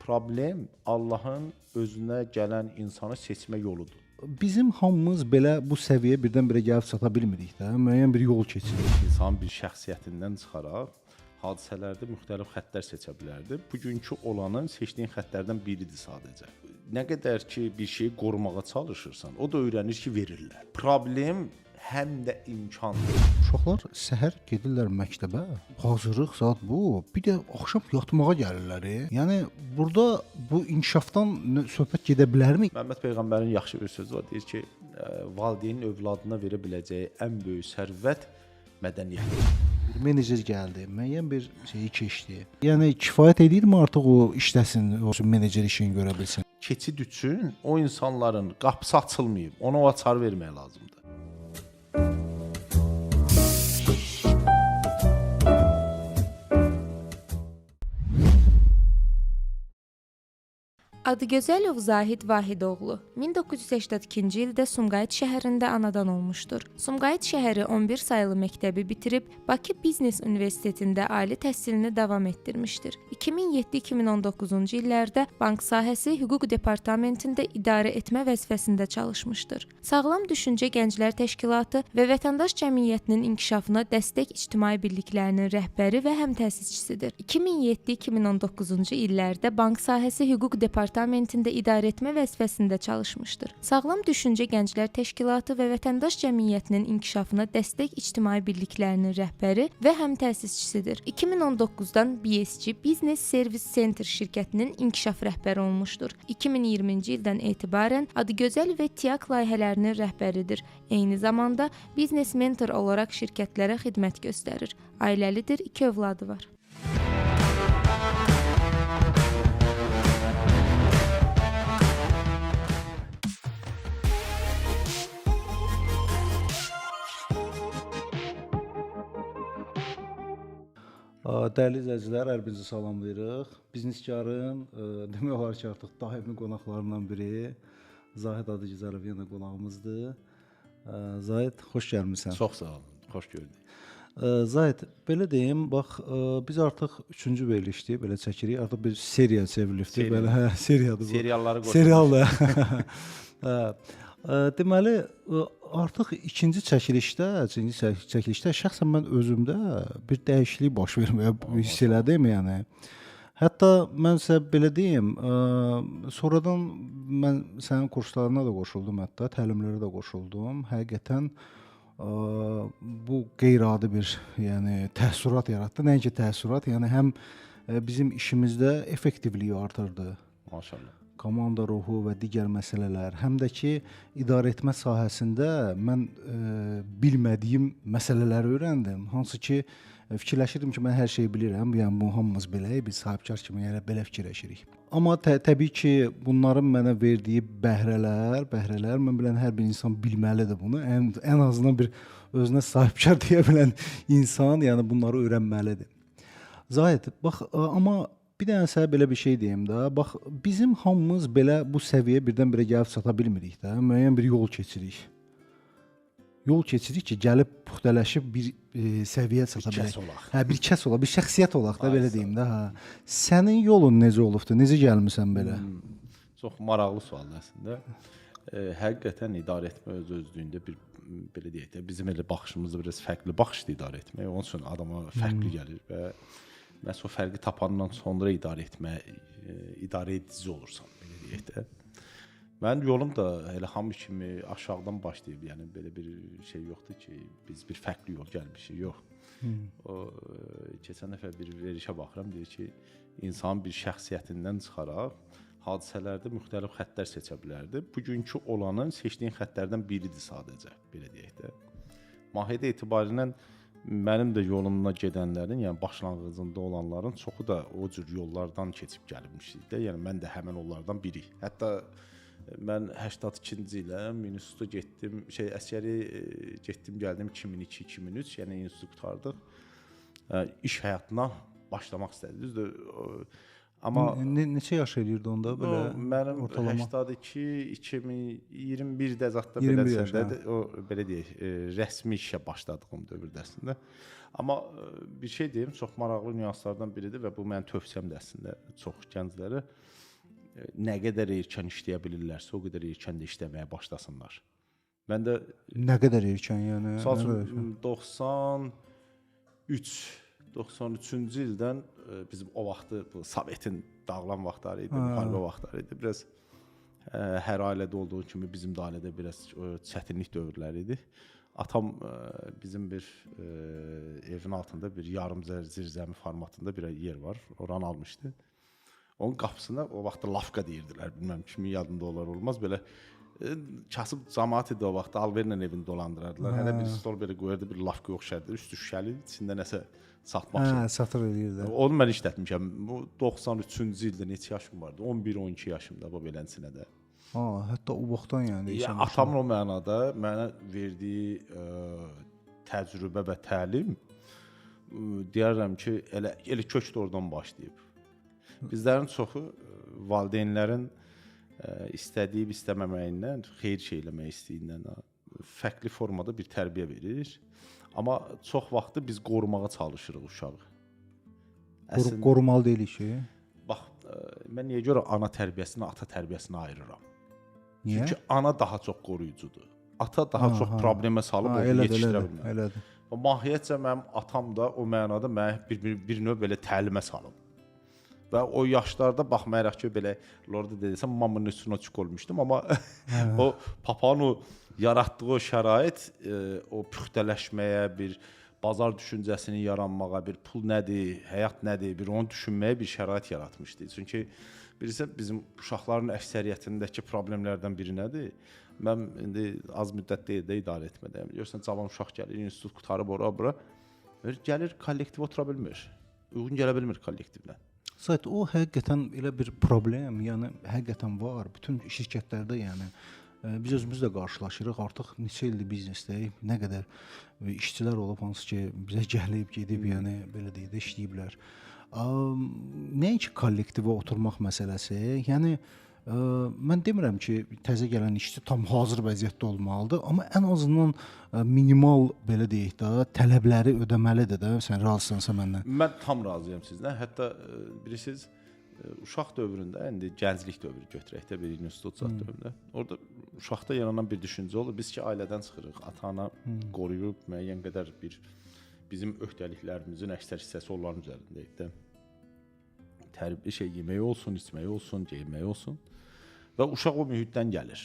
Problem Allahın özünə gələn insanı seçmə yoludur. Bizim hamımız belə bu səviyyəyə birdən-birə gəlib çata bilmirik də. Müəyyən bir yol keçirik. İnsanın bir şəxsiyyətindən çıxaraq hadisələrdə müxtəlif xəttlər seçə bilərdi. Bugünkü olanın seçdiyin xəttlərdən biridir sadəcə. Nə qədər ki bir şeyi qorumağa çalışırsan, o da öyrənir ki, verirlər. Problem həm də imkandır. Uşaqlar səhər gedirlər məktəbə, hazırlıq saat bu, bir də axşam yatmağa gəlirlər. Yəni burada bu inkişafdan söhbət gedə bilərmi? Məhəmməd peyğəmbərin yaxşı bir sözü var, deyir ki, valideynin övladına verə biləcəyi ən böyük sərvət mədəniyyətdir. Bir menecer gəldi, müəyyən bir şeyi keçdi. Yəni kifayət eləyirmi artıq o işləsin, o menecer işini görə bilsin? Keçid üçün o insanların qapısı açılmayıb, ona o açarı vermək lazımdır. Adıgözəlov Zahid Vahidoğlu 1982-ci ildə Sumqayıt şəhərində anadan olmuşdur. Sumqayıt şəhəri 11 saylı məktəbi bitirib, Bakı Biznes Universitetində ali təhsilini davam etdirmişdir. 2007-2019-cu illərdə bank sahəsi hüquq departamentində idarə etmə vəzifəsində çalışmışdır. Sağlam Düşüncə Gənclər Təşkilatı və Vətəndaş Cəmiyyətinin İnkişafına Dəstək İctimai Birliklərinin rəhbəri və həmtəsisçisidir. 2007-2019-cu illərdə bank sahəsi hüquq departamentində idarə etmə vəzifəsində çalışmışdır. Sağlam Düşüncə Gənclər Təşkilatı və Vətəndaş Cəmiyyətinin İnkişafına Dəstək İctimai Birliklərinin rəhbəri və həmtəsisçisidir. 2019-dan BSG Business Service Center şirkətinin inkişaf rəhbəri olmuşdur. 2020-ci ildən etibarən Adıgözəl və TİAK layihələrinin rəhbəridir. Eyni zamanda biznes mentor olaraq şirkətlərə xidmət göstərir. Ailəlidir, 2 övladı var. Dəyərli izləyicilər, hər birinizi salamlayırıq. Bizneskarın demək olar ki, artıq daimi qonaqlarından biri Zahid Adıgözəlov yenə qonağımızdır. Zahid, xoş gəlmisən. Çox sağ olun, xoş gördük. Zahid, belə deyim, bax, biz artıq 3-cü verilişdir, belə çəkirik. Artıq bir seriya çevrilibdir, belə, hə, seriyadır bu. Serialları qoşulur. Serialdır. Deməli, artıq ikinci çəkilişdə şəxsən mən özümdə bir dəyişiklik baş verməyə hiss elədim, yəni. Hətta mən sizə belə deyim, sonradan mən sənin kurslarına da qoşuldum, hətta təlimlərə də qoşuldum. Həqiqətən bu qeyri-adi bir, yəni təəssürat yaratdı. Nəinki təəssürat, yəni həm bizim işimizdə effektivliyi artırdı. Maşallah. Komanda ruhu və digər məsələlər, həm də ki, idarə etmə sahəsində mən bilmədiyim məsələləri öyrəndim. Hansı ki, fikirləşirdim ki, mən hər şeyi bilirəm, yəni bu hamımız beləyik, biz sahibkar kimi yəni belə fikirləşirik. Amma təbii ki, bunların mənə verdiyi bəhrələr, mən bilən hər bir insan bilməlidir bunu. Ən azından bir özünə sahibkar deyə bilən insan, yəni bunları öyrənməlidir. Zahid, bax, amma bir dənə sənə belə bir şey deyim də, bax, bizim hamımız belə bu səviyyəyə birdən-birə gəlib çata bilmirik də, müəyyən bir yol keçirik. Yol keçirik ki, gəlib puxtələşib bir səviyyə çata bilək. Bir kəs olaq. Hə, bir kəs olaq, bir şəxsiyyət olaq da, belə deyim də, hə. Sənin yolun necə olubdur, necə gəlmisən belə? Çox maraqlı sualdır əslində. Həqiqətən idarə etmə öz-özlüyündə bir, belə deyək də, bizim elə baxışımızda biraz fərqli baxışdır idarə etmək, onun üçün adama fərqli gəlir və məhz o fərqi tapandan sonra idarə etmə, idarə edici olursan, belə deyək də. Mənim yolum da elə hamı kimi aşağıdan başlayıb, yəni belə bir şey yoxdur ki, biz bir fərqli yol gəlmişik, yox. O, keçən dəfə bir verilişə baxıram, deyir ki, insanın bir şəxsiyyətindən çıxaraq hadisələrdə müxtəlif xəttlər seçə bilərdi. Bugünkü olanın seçdiyin xəttlərdən biridir sadəcə, belə deyək də. Mahiyyəti etibarilə mənim də yolumdan gedənlərin, yəni başlanğıcında olanların çoxu da o cür yollardan keçib gəlmişdik də. Yəni mən də həmin onlardan biri. Hətta mən 82-ci ilə instituta getdim, əsgəri getdim, gəldim 2002-2003, yəni institutu qurtardıq. İş həyatına başlamaq istədik. Düzdür, Amma neçə yaş eləyirdi onda belə? Mənim ortalama? 82 2021-də zətdə 21 yaş, beləsində o belə deyək, rəsmi işə başladığım dövrdə əslində. Amma bir şey deyim, çox maraqlı nüanslardan biridir və bu mənim tövsiyəmdir əslində çox gənclərə. Nə qədər erkən işləyə bilirlərsə, o qədər erkən də işləməyə başlasınlar. Mən də Nə qədər erkən, yəni? Misal üçün 93-cü ildən bizim o vaxtı bu Sovetin dağılan vaxtları idi, müharibə vaxtları idi. Biraz hər ailədə olduğu kimi bizim də ailədə biraz çətinlik dövrləri idi. Atam bizim bir evin altında bir yarım zirzəmi formatında bir yer var. Oranı almışdı. Onun qapısına o vaxtda lavka deyirdilər. Bilməm kimin yadında olar olmaz belə kasıb camaat idi o vaxtda alverlə evini dolandırardılar. Hələ bir stol belə qoyardı, bir lavka oxşardı, üstü şüşəli, içində nəsə satmaq üçün. Hə, satır eləyirdi. Onu mən işlətmişəm. Bu 93-cü ildə neçə yaşım vardı? 11-12 yaşımda bu beləsinə də. Ha, hətta o vaxtdan yəni deyirsən. Atamın o mənada mənə verdiyi təcrübə və təlim deyərəm ki, elə kök də oradan başlayıb. Bizlərin çoxu valideynlərin istədiyib istəməməyindən, xeyir şey eləmək istəyindən fərqli formada bir tərbiyə verir. Amma çox vaxtı biz qorumağa çalışırıq uşağı. Əslində, qorumalı deyilik ki. Bax, mən niyə görə ana tərbiyəsini ata tərbiyəsinə ayırıram? Niyə? Çünki ana daha çox qoruyucudur. Ata daha çox problemə salıb onu yetişdirə bilmir. Elədir. Mahiyyətcə mənim atam da o mənada mənə bir növ belə təlimə salıb. Və o yaşlarda baxmayaraq ki, belə Lorda dediysə mamının üstünə çıx olmuşdum, amma o papanın o yaratdığı o şərait, o püxtələşməyə, bir bazar düşüncəsinin yaranmağa, bir pul nədir, həyat nədir, bir onu düşünməyə bir şərait yaratmışdı. Çünki bilirsən bizim uşaqların əksəriyyətindəki problemlərdən biri nədir? Mən indi az müddət deyil də idarə etmədəyəm. Görürsən cavan uşaq gəlir, institut qurtarıb ora bura, gəlir kollektivə otura bilmir. Uyğun gələ bilmir kollektivlə. Zahid, o həqiqətən elə bir problem, yəni həqiqətən var. Bütün şirkətlərdə, yəni biz özümüz də qarşılaşırıq. Artıq neçə ildir biznesdəyik, nə qədər işçilər olub, hansı ki bizə gəlib, gedib, yəni belə deyək də işləyiblər. Nəinki kollektivə oturmaq məsələsi, yəni mən demirəm ki, təzə gələn işçi tam hazır vəziyyətdə olmalıdır, amma ən azından minimal belə deyək də, tələbləri ödəməlidir də. Sən razısansa məndən. Mən tam razıyam sizlə. Hətta bilirsiniz, uşaq dövründə, indi gənclik dövrü götürək də bir institut zat dövründə. Orada uşaqda yaranan bir düşüncə olur. Biz ki ailədən çıxırıq, ata-ana qoruyub müəyyən qədər bir bizim öhdəliklərimizin əksər hissəsi onların üzərində idi də. Tərbiyə şey yeməyi olsun, içməyi olsun, geyinməyi olsun. Və uşaq o mühitdən gəlir.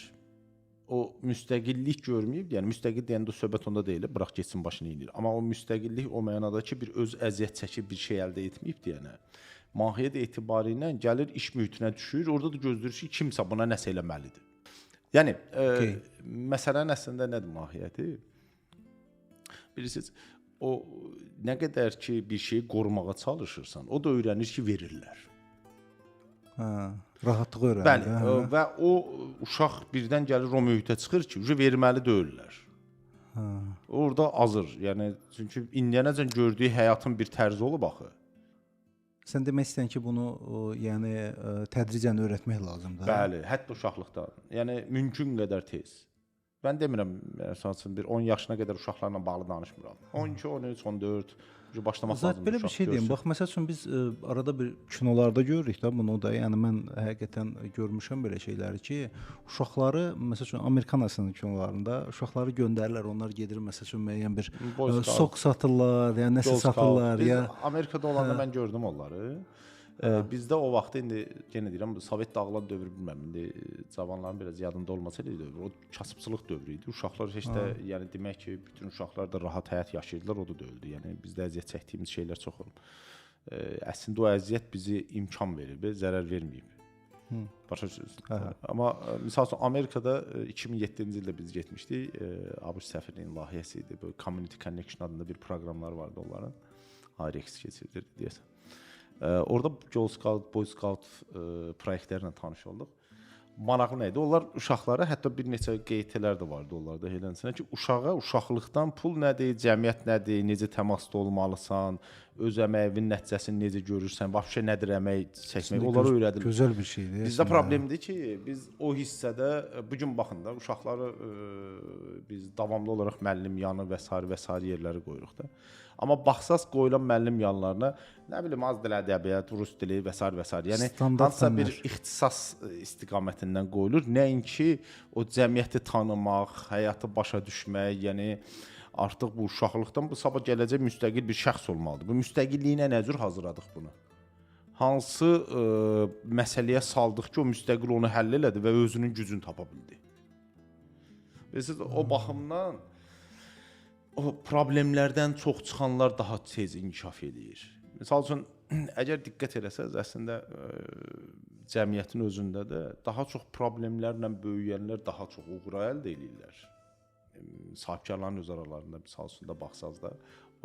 O müstəqillik görməyib, yəni müstəqil deyəndə söhbət onda deyil, bırax getsin başını inir. Amma o müstəqillik o mənada ki, bir öz əziyyət çəkib bir şey əldə etməyib deyənə, mahiyyət etibarı ilə gəlir iş mühitinə düşür, orada da gözləyir ki, kimsə buna nəsə eləməlidir. Yəni məsələnin əslində nədir mahiyyəti? Bilirsiniz, o nə qədər ki bir şeyi qorumağa çalışırsan, o da öyrənir ki, verirlər. Hə, rahatlıq öyrənir. Bəli, və o uşaq birdən gəlir o mühitə çıxır ki, verməli deyirlər. Hə. Orada azır. Yəni çünki indiyənəcən gördüyü həyatın bir tərzi olub axı. Sən demək istəyirsən ki, bunu yəni tədricən öyrətmək lazımdır. Bəli, hətta uşaqlıqdan. Yəni mümkün qədər tez. Mən demirəm, məsəl üçün bir 10 yaşına qədər uşaqlarla bağlı danışmıram. 12, 13, 14 başlamaq lazımdır. Belə bir şey deyim. Bax, məsəl üçün biz arada bir kinolarda görürük də bunu da. Yəni mən həqiqətən görmüşəm belə şeyləri ki, uşaqları məsəl üçün Amerikan əslində kinolarında uşaqları göndərirlər, onlar gedir məsəl üçün müəyyən bir sok satırlar, yəni nəsə satırlar ya. Amerikada olanda mən gördüm onları. Bizdə o vaxt indi yenə deyirəm, Sovet dağılan dövrü bilməm, indi cavanların biraz yadında olmasa elə dövr, o kasıbçılıq dövrü idi. Uşaqlar heç də, yəni demək ki, bütün uşaqlar da rahat həyat yaşayırdılar, o da deyildi. Yəni bizdə əziyyət çəkdiyimiz şeylər çox olub. Əslində o əziyyət bizi imkan verib, zərər verməyib. Başa düşürsünüz. Amma misal üçün Amerikada 2007-ci ildə biz getmişdik. ABŞ səfirliyinin layihəsi idi. Bu Community Connection adında bir proqramları vardı onların. IREX keçirdirdi deyəsən. Orada Girl Scout, Boy Scout proyektlərlə tanış olduq. Maraqlı nə idi? Onlar uşaqlara, hətta bir neçə qeytlər də vardı onlarda elənsinə ki, uşağa uşaqlıqdan pul nədir, cəmiyyət nədir, necə təmasda olmalısan, öz əməyinin nəticəsini necə görürsən, vəbşə nədir əmək çəkmək, onları öyrədilir. Gözəl bir şeydir. Bizdə problemdir ki, biz o hissədə bu gün baxın da uşaqları biz davamlı olaraq müəllim yanı və sair və sair yerlərə qoyuruq da. Amma baxsaz qoyulan müəllim yanlarına, nə bilim, az dil ədəbiyyat, rus dili və sair və sair. Yəni hansısa bir ixtisas istiqamətindən qoyulur, nəinki o cəmiyyəti tanımaq, həyatı başa düşmək, yəni artıq bu uşaqlıqdan bu sabah gələcək müstəqil bir şəxs olmalıdır. Bu müstəqilliyinə nə cür hazırladıq bunu? Hansı məsələyə saldıq ki, o müstəqil onu həll elədi və özünün gücünü tapa bildi? Bilirsiniz, o baxımdan o problemlərdən çox çıxanlar daha tez inkişaf eləyir. Misal üçün, əgər diqqət eləsəniz, əslində cəmiyyətin özündə də daha çox problemlərlə böyüyənlər daha çox uğur əldə eləyirlər. Sahibkarların öz aralarında, misal üçün də baxsaz da,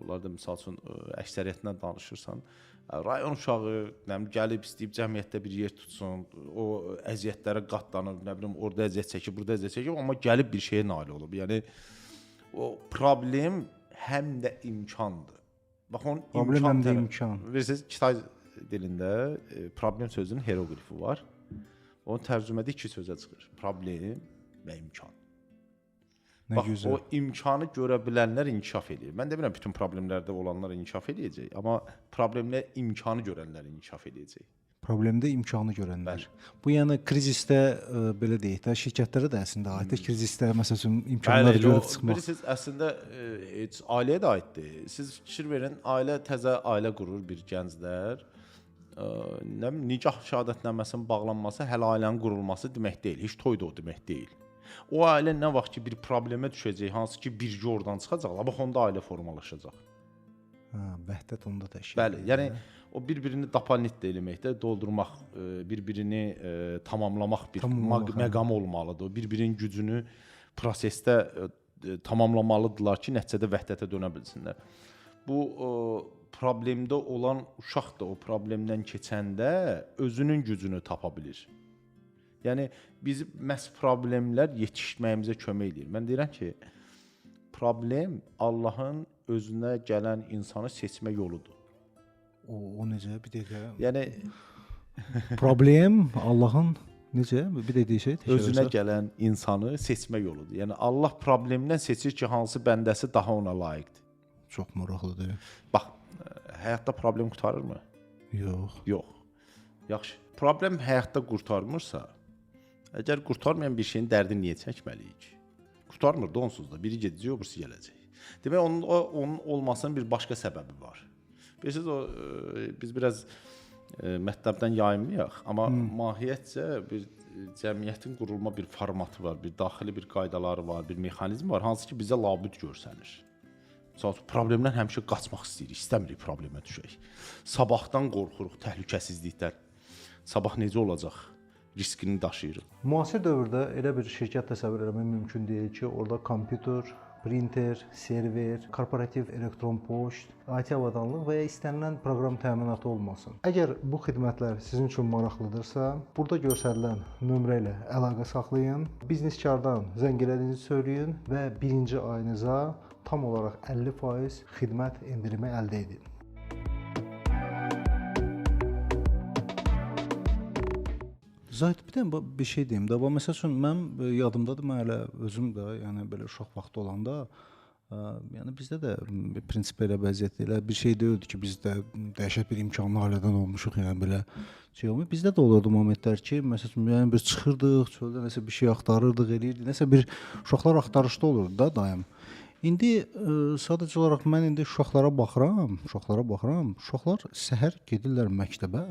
onlar da misal üçün əksəriyyətindən danışırsan, rayon uşağı nə bilim, gəlib istəyib cəmiyyətdə bir yer tutsun, o əziyyətlərə qatlanır, nə bilim, orada əziyyət çəkir, burada əziyyət çəkir, amma gəlib bir şeyə nail olub. Yəni o problem həm də imkandır. Bax, onun problem həm də imkan. Bilirsiniz, Kitay dilində problem sözünün hieroqlifi var. Onun tərcümədə iki sözə çıxır. Problem və imkan. Nə Bax, gözəl. O imkanı görə bilənlər inkişaf eləyir. Mən demirəm bütün problemlərdə olanlar inkişaf eləyəcək, amma problemlə imkanı görənlər inkişaf eləyəcək. Problemdə imkanı görənlər. Bəli. Bu yəni krizisdə belə deyək də, şirkətlərə də əslində aiddir. Krizisdə məsəl üçün imkanları görüb çıxmaq. Bilirsiniz, əslində heç ailəyə də aiddir. Siz fikir verin, ailə təzə ailə qurur bir gənclər. Nə bilim, nikah şəhadətnaməsinin bağlanması hələ ailənin qurulması demək deyil. Heç toy da o demək deyil. O ailə nə vaxt ki bir problemə düşəcək, hansı ki birgə oradan çıxacaq, bax onda ailə formalaşacaq. Hə, vəhdət onda təşkil. Bəli, yəni o bir-birini dopanit eləməkdə, doldurmaq, bir-birini tamamlamaq bir məqam olmalıdır. O bir-birinin gücünü prosesdə tamamlamalıdırlar ki, nəticədə vəhdətə dönə bilsinlər. Bu problemdə olan uşaq da o problemdən keçəndə özünün gücünü tapa bilir. Yəni bizi məhz problemlər yetişməyimizə kömək eləyir. Mən deyirəm ki, problem Allahın özünə gələn insanı seçmə yoludur. O necə? Bir dəqiqə. Yəni problem Allahın necə? Bir də deyək, özünə gələn insanı seçmə yoludur. Yəni Allah problemdən seçir ki, hansı bəndəsi daha ona layiqdir. Çox maraqlıdır. Bax, həyatda problem qurtarırmı? Yox. Yox. Yaxşı. Problem həyatda qurtarmırsa, əgər qurtarmayan bir şeyin dərdini niyə çəkməliyik? Qurtarmır da onsuz da. Biri gedəcək, o birisi gələcək. Demək, onun olmasının bir başqa səbəbi var. Bilirsiniz, o, biz biraz mətləbdən yayınmayaq, amma mahiyyətcə bir cəmiyyətin qurulma bir formatı var, bir daxili bir qaydaları var, bir mexanizm var, hansı ki bizə labüd görsənir. Məsəl üçün, problemdən həmişə qaçmaq istəyirik, istəmirik problemə düşək. Sabahdan qorxuruq, təhlükəsizlikdən. Sabah necə olacaq? Riskini daşıyırıq. Müasir dövrdə elə bir şirkət təsəvvür eləmək mümkün deyil ki, orada kompüter, printer, server, korporativ elektron poçt, IT avadanlıq və ya istənilən proqram təminatı olmasın. Əgər bu xidmətlər sizin üçün maraqlıdırsa, burada göstərilən nömrə ilə əlaqə saxlayın, bizneskardan zəng elədiyinizi söyləyin və birinci ayınıza tam olaraq 50% xidmət endirimi əldə edin. Zahid, bir də bir şey deyim də. Məsəl üçün mənim yadımdadır, mən elə özüm də, yəni belə uşaq vaxtı olanda, yəni bizdə də prinsip elə vəziyyət elə bir şey deyildi ki, biz də dəhşət bir imkanlı ailədən olmuşuq, yəni belə şey olmur. Bizdə də olurdu momentlər ki, məsəl üçün yəni bir çıxırdıq, çöldə nəsə bir şey axtarırdıq, eləyirdik, nəsə bir uşaqlar axtarışda olurdu da daim. İndi sadəcə olaraq mən indi uşaqlara baxıram, uşaqlar səhər gedirlər məktəbə,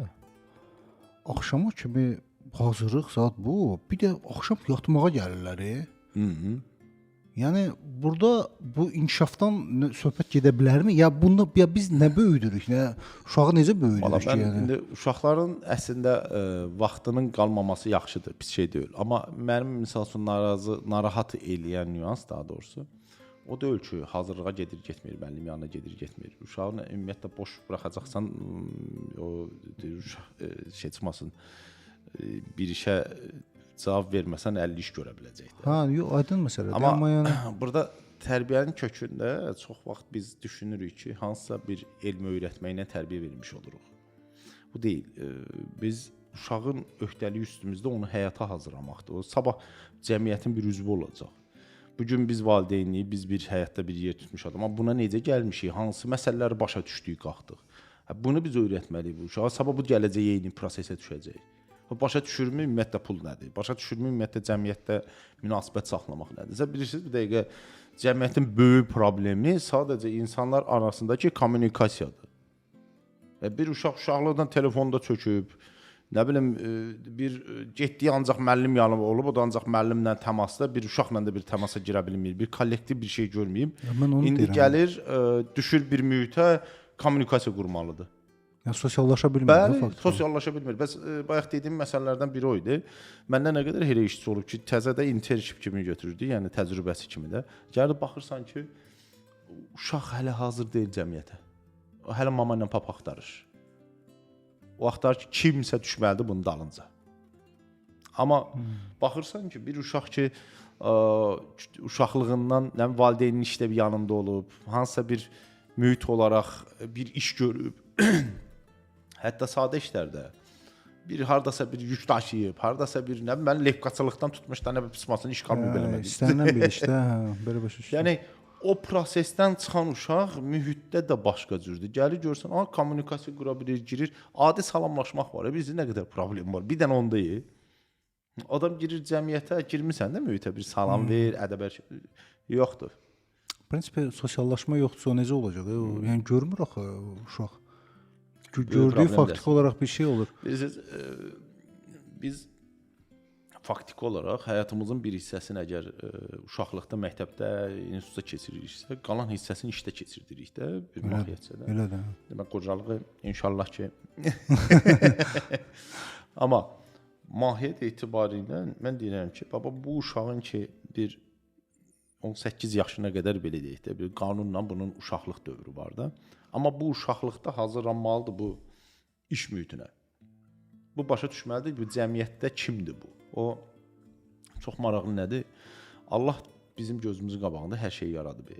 axşama kimi hazırlıq saat bu, bir də axşam yatmağa gəlirlər. Yəni burada bu inkişafdan söhbət gedə bilərmi? Ya bunda ya biz nə böyüdürük, nə uşağı necə böyüdürük ki, yəni? İndi uşaqların əslində vaxtının qalmaması yaxşıdır, pis şey deyil. Amma mənim misal üçün narahat eləyən nüans daha doğrusu o deyil ki, hazırlığa gedir, getmir, müəllim yanına gedir, getmir. Uşağını ümumiyyətlə boş buraxacaqsan, o uşaq şey çıxmasın, bir işə cavab verməsən 50 iş görə biləcəkdir. Hə, yox, aydın məsələdir. Amma yəni burada Tərbiyənin kökündə çox vaxt biz düşünürük ki, hansısa bir elmi öyrətməklə tərbiyə vermiş oluruq. Bu deyil. Biz uşağın öhdəliyi üstümüzdə onu həyata hazırlamaqdır. O sabah cəmiyyətin bir üzvü olacaq. Bu gün biz valideynlik, biz bir həyatda bir yer tutmuş adam. Amma buna necə gəlmişik, hansı məsələləri başa düşdük, qalxdıq. Bunu biz öyrətməliyik bu uşağa. Sabah bu gələcək eyni prosesə düşəcək. Başa düşürmü ümumiyyətlə pul nədir? Başa düşürmü ümumiyyətlə cəmiyyətdə münasibət saxlamaq nədir? Sən bilirsiniz, bu dəqiqə cəmiyyətin böyük problemi sadəcə insanlar arasındakı kommunikasiyadır. Və bir uşaq uşaqlıqdan telefonda çöküb, nə bilim bir getdiyi ancaq müəllim yanı olub, o da ancaq müəllimlə təmasda, bir uşaqla da bir təmasa girə bilmir, bir kollektiv bir şey görməyib. İndi deyirəm. Gəlir, düşür bir mühitə, kommunikasiya qurmalıdır. Yəni sosiallaşa bilmir. Bəli, sosiallaşa bilmir. Bəs bayaq dediyim məsələlərdən biri o idi. Məndə nə qədər elə işçi olub ki, təzə də internship kimi götürürdü, yəni təcrübəsi kimi də. Gəlib baxırsan ki, uşaq hələ hazır deyil cəmiyyətə. O hələ mama ilə papa axtarır. O axtarır ki, kimsə düşməlidir bunun dalınca. Amma baxırsan ki, bir uşaq ki, uşaqlığından nə valideynin işdə bir yanında olub, hansısa bir mühit olaraq bir iş görüb, hətta sadə işlərdə bir hardasa bir yük daşıyıb, hardasa bir nə bilim, mən lepkaçılıqdan tutmuş da nə bir pismasını iş qalmır eləmədi. İstənilən bir işdə, hə, belə başa düşdüm. Yəni o prosesdən çıxan uşaq mühitdə də başqa cürdür. Gəlir görsən, aha, kommunikasiya qura bilir, girir. Adi salamlaşmaq var. Bizdə nə qədər problem var. Bir dənə onda adam girir cəmiyyətə, girmisən də mühitə bir salam ver, ədəb yoxdur. Prinsipə sosiallaşma yoxdursa o necə olacaq? Yəni görmür axı uşaq. Gördüyü faktiki olaraq bir şey olur. Bilirsiniz, biz faktiki olaraq həyatımızın bir hissəsini əgər uşaqlıqda, məktəbdə, institutda keçiririksə, qalan hissəsini işdə keçirdirik də, bir mahiyyətcə də. Elə də. Demək, qocalığı inşallah ki. Amma mahiyyət etibarilə mən deyirəm ki, baba bu uşağın ki bir 18 yaşına qədər belə deyək də, bir qanunla bunun uşaqlıq dövrü var da. Amma bu uşaqlıqda hazırlanmalıdır bu iş mühitinə. Bu başa düşməlidir bu cəmiyyətdə kimdir bu? O çox maraqlı nədir? Allah bizim gözümüzün qabağında hər şeyi yaradıb.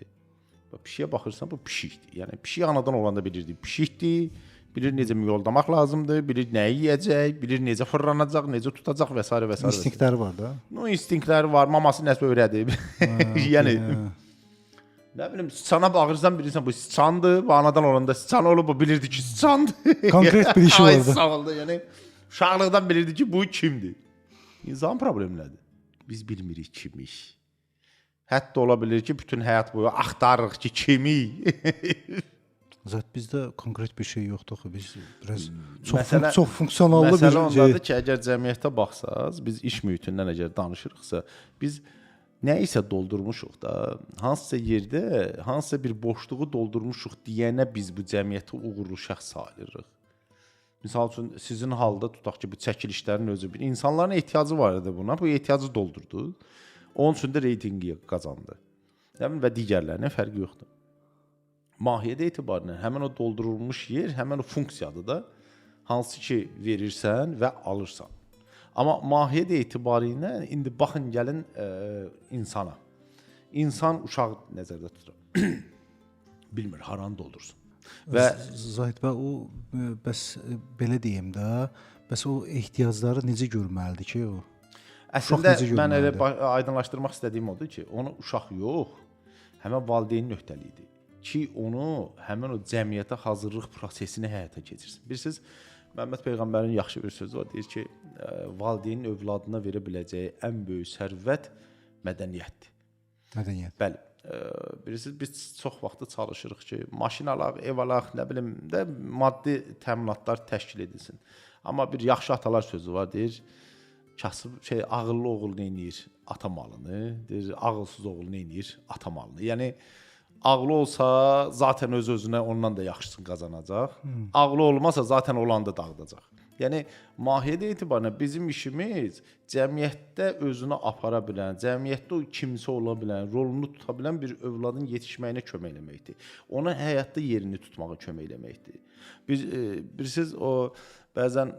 Bax pişiyə baxırsan bu pişikdir. Yəni pişik anadan olanda bilirdi pişikdir, bilir necə miyoldamaq lazımdır, bilir nəyi yeyəcək, bilir necə fırlanacaq, necə tutacaq və s. və s. İnstinktləri var da. No, instinktləri var, maması nəsə öyrədib. Yəni nə bilim, sıçana baxırsan, bilirsən bu sıçandır, bu anadan olanda sıçan olub, bu bilirdi ki sıçandır. Konkret bir işi vardı. Ay sağ oldu, yəni uşaqlıqdan bilirdi ki bu kimdir. İnsan problemi nədir? Biz bilmirik kimik. Hətta ola bilir ki, bütün həyat boyu axtarırıq ki, kimik. Zat bizdə konkret bir şey yoxdur axı. Biz biraz çox çox funksionallı bir məsələ ondadır ki, əgər cəmiyyətə baxsaz, biz iş mühitindən əgər danışırıqsa, biz nə isə doldurmuşuq da, hansısa yerdə hansısa bir boşluğu doldurmuşuq deyənə biz bu cəmiyyəti uğurlu şəxs sayılırıq. Misal üçün sizin halda tutaq ki, bu çəkilişlərin özü bir insanların ehtiyacı var idi buna. Bu ehtiyacı doldurdu. Onun üçün də reytinqi qazandı. Yəni və digərlərinə fərqi yoxdur. Mahiyyət etibarilə həmin o doldurulmuş yer, həmin o funksiyadır da, hansı ki verirsən və alırsan. Amma mahiyyət etibarilə indi baxın gəlin insana. İnsan uşaq nəzərdə tuturam. Bilmir haranı doldursun. Və Zahid bəy, o bəs belə deyim də, bəs o ehtiyacları necə görməlidir ki o? Əslində mən elə aydınlaşdırmaq istədiyim odur ki, onu uşaq yox, həmin valideynin öhdəliyidir ki, onu həmin o cəmiyyətə hazırlıq prosesini həyata keçirsin. Bilirsiniz, Məhəmməd Peyğəmbərin yaxşı bir sözü var, deyir ki, valideynin övladına verə biləcəyi ən böyük sərvət mədəniyyətdir. Mədəniyyət. Bəli. Bilirsiniz, biz çox vaxtı çalışırıq ki, maşın alaq, ev alaq, nə bilim də maddi təminatlar təşkil edilsin. Amma bir yaxşı atalar sözü var, deyir, kasıb şey ağıllı oğul nə eləyir? Ata malını. Deyir, ağılsız oğul nə eləyir? Ata malını. Yəni ağlı olsa zaten öz özünə ondan da yaxşısını qazanacaq. Ağlı olmasa zaten olanı da dağıdacaq. Yəni mahiyyət etibarilə bizim işimiz cəmiyyətdə özünü apara bilən, cəmiyyətdə o kimsə ola bilən, rolunu tuta bilən bir övladın yetişməyinə kömək eləməkdir. Ona həyatda yerini tutmağa kömək eləməkdir. Biz bilirsiniz o Bəzən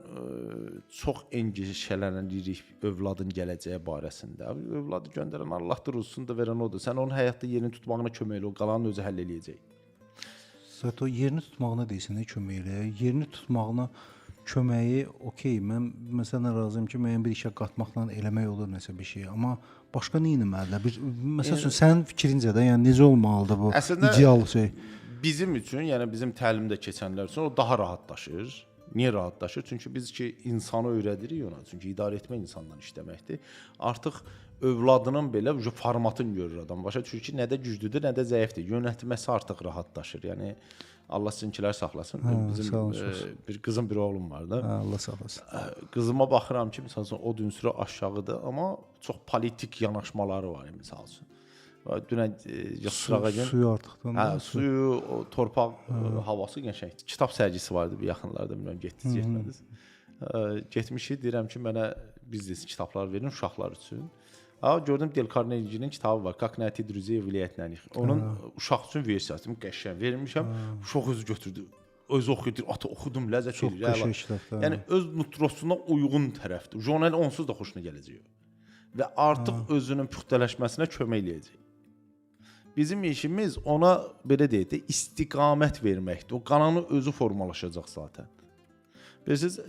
çox endişələnirik övladın gələcəyi barəsində. Övladı göndərən Allahdır, olsun da verən odur. Sən onun həyatda yerini tutmağına kömək elə, o qalanını özü həll eləyəcək. Zat o yerini tutmağına deyirsən, kömək elə. Yerini tutmağına köməyi, okey, mən məsələn razıyam ki, müəyyən bir işə qatmaqla eləmək olur nəsə bir şey, amma başqa nə etməlidir? Bir məsəl üçün sənin fikrincə də, yəni necə olmalıdır bu Əslində, ideal şey? Bizim üçün, yəni bizim təlimdə keçənlər üçün o daha rahatlaşır. Niyə rahatlaşır? Çünki biz ki insanı öyrədirik ona. Çünki idarə etmə insandan işləməkdir. Artıq övladının belə formatını görür adam. Başa düşür ki, nə də güclüdür, nə də zəifdir. Yönətməsi artıq rahatlaşır. Yəni Allah sizinkilər saxlasın. Hə, Bizim sağ olun, çox. bir qızım, bir oğlum var da. Hə, Allah saxlasın. Qızıma baxıram ki, məsəl üçün o ünsürü aşağıdır, amma çox politik yanaşmaları var, məsəl üçün. Dünən yığışdırağa gün Suyu artıqdan. Hə, suyu, o torpaq, havası qəşəngdir. Kitab sərgisi vardı bir yaxınlarda, bilmirəm getdiniz, getmədiniz. Getmişik, deyirəm ki, mənə biznes kitablar verin uşaqlar üçün. Ha, gördüm Del Carnegie'nin kitabı var. Как найти друзей и влиять на них. Onun uşaq üçün versiyası qəşəng vermişəm. Uşaq özü götürdü. Özü oxuyur, deyir, ata oxudum, ləzzət Çox verir. Əla. qəşəng kitabdır. Yəni öz nutrosuna uyğun tərəfdir. Jurnal onsuz da xoşuna gələcək. Və artıq özünün püxtələşməsinə kömək eləyəcək. Bizim işimiz ona belə deyək də istiqamət verməkdir. O qalanı özü formalaşacaq zaten. Bilirsiniz,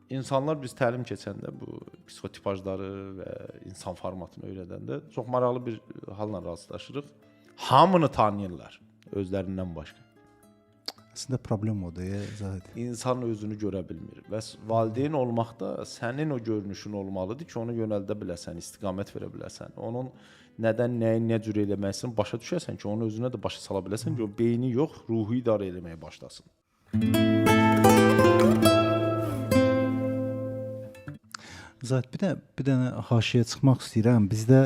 insanlar biz təlim keçəndə bu psixotipajları və insan formatını öyrədəndə çox maraqlı bir halla rastlaşırıq. Hamını tanıyırlar özlərindən başqa. Əslində problem odur, ya, Zahid. İnsan özünü görə bilmir. Və valideyn olmaqda sənin o görünüşün olmalıdır ki, onu yönəldə biləsən, istiqamət verə biləsən. Onun nədən, nəyi, nə cür eləməsini başa düşəsən ki, onu özünə də başa sala biləsən ki, o beyni yox, ruhu idarə eləməyə başlasın. Zahid, bir dənə haşiyə çıxmaq istəyirəm. Bizdə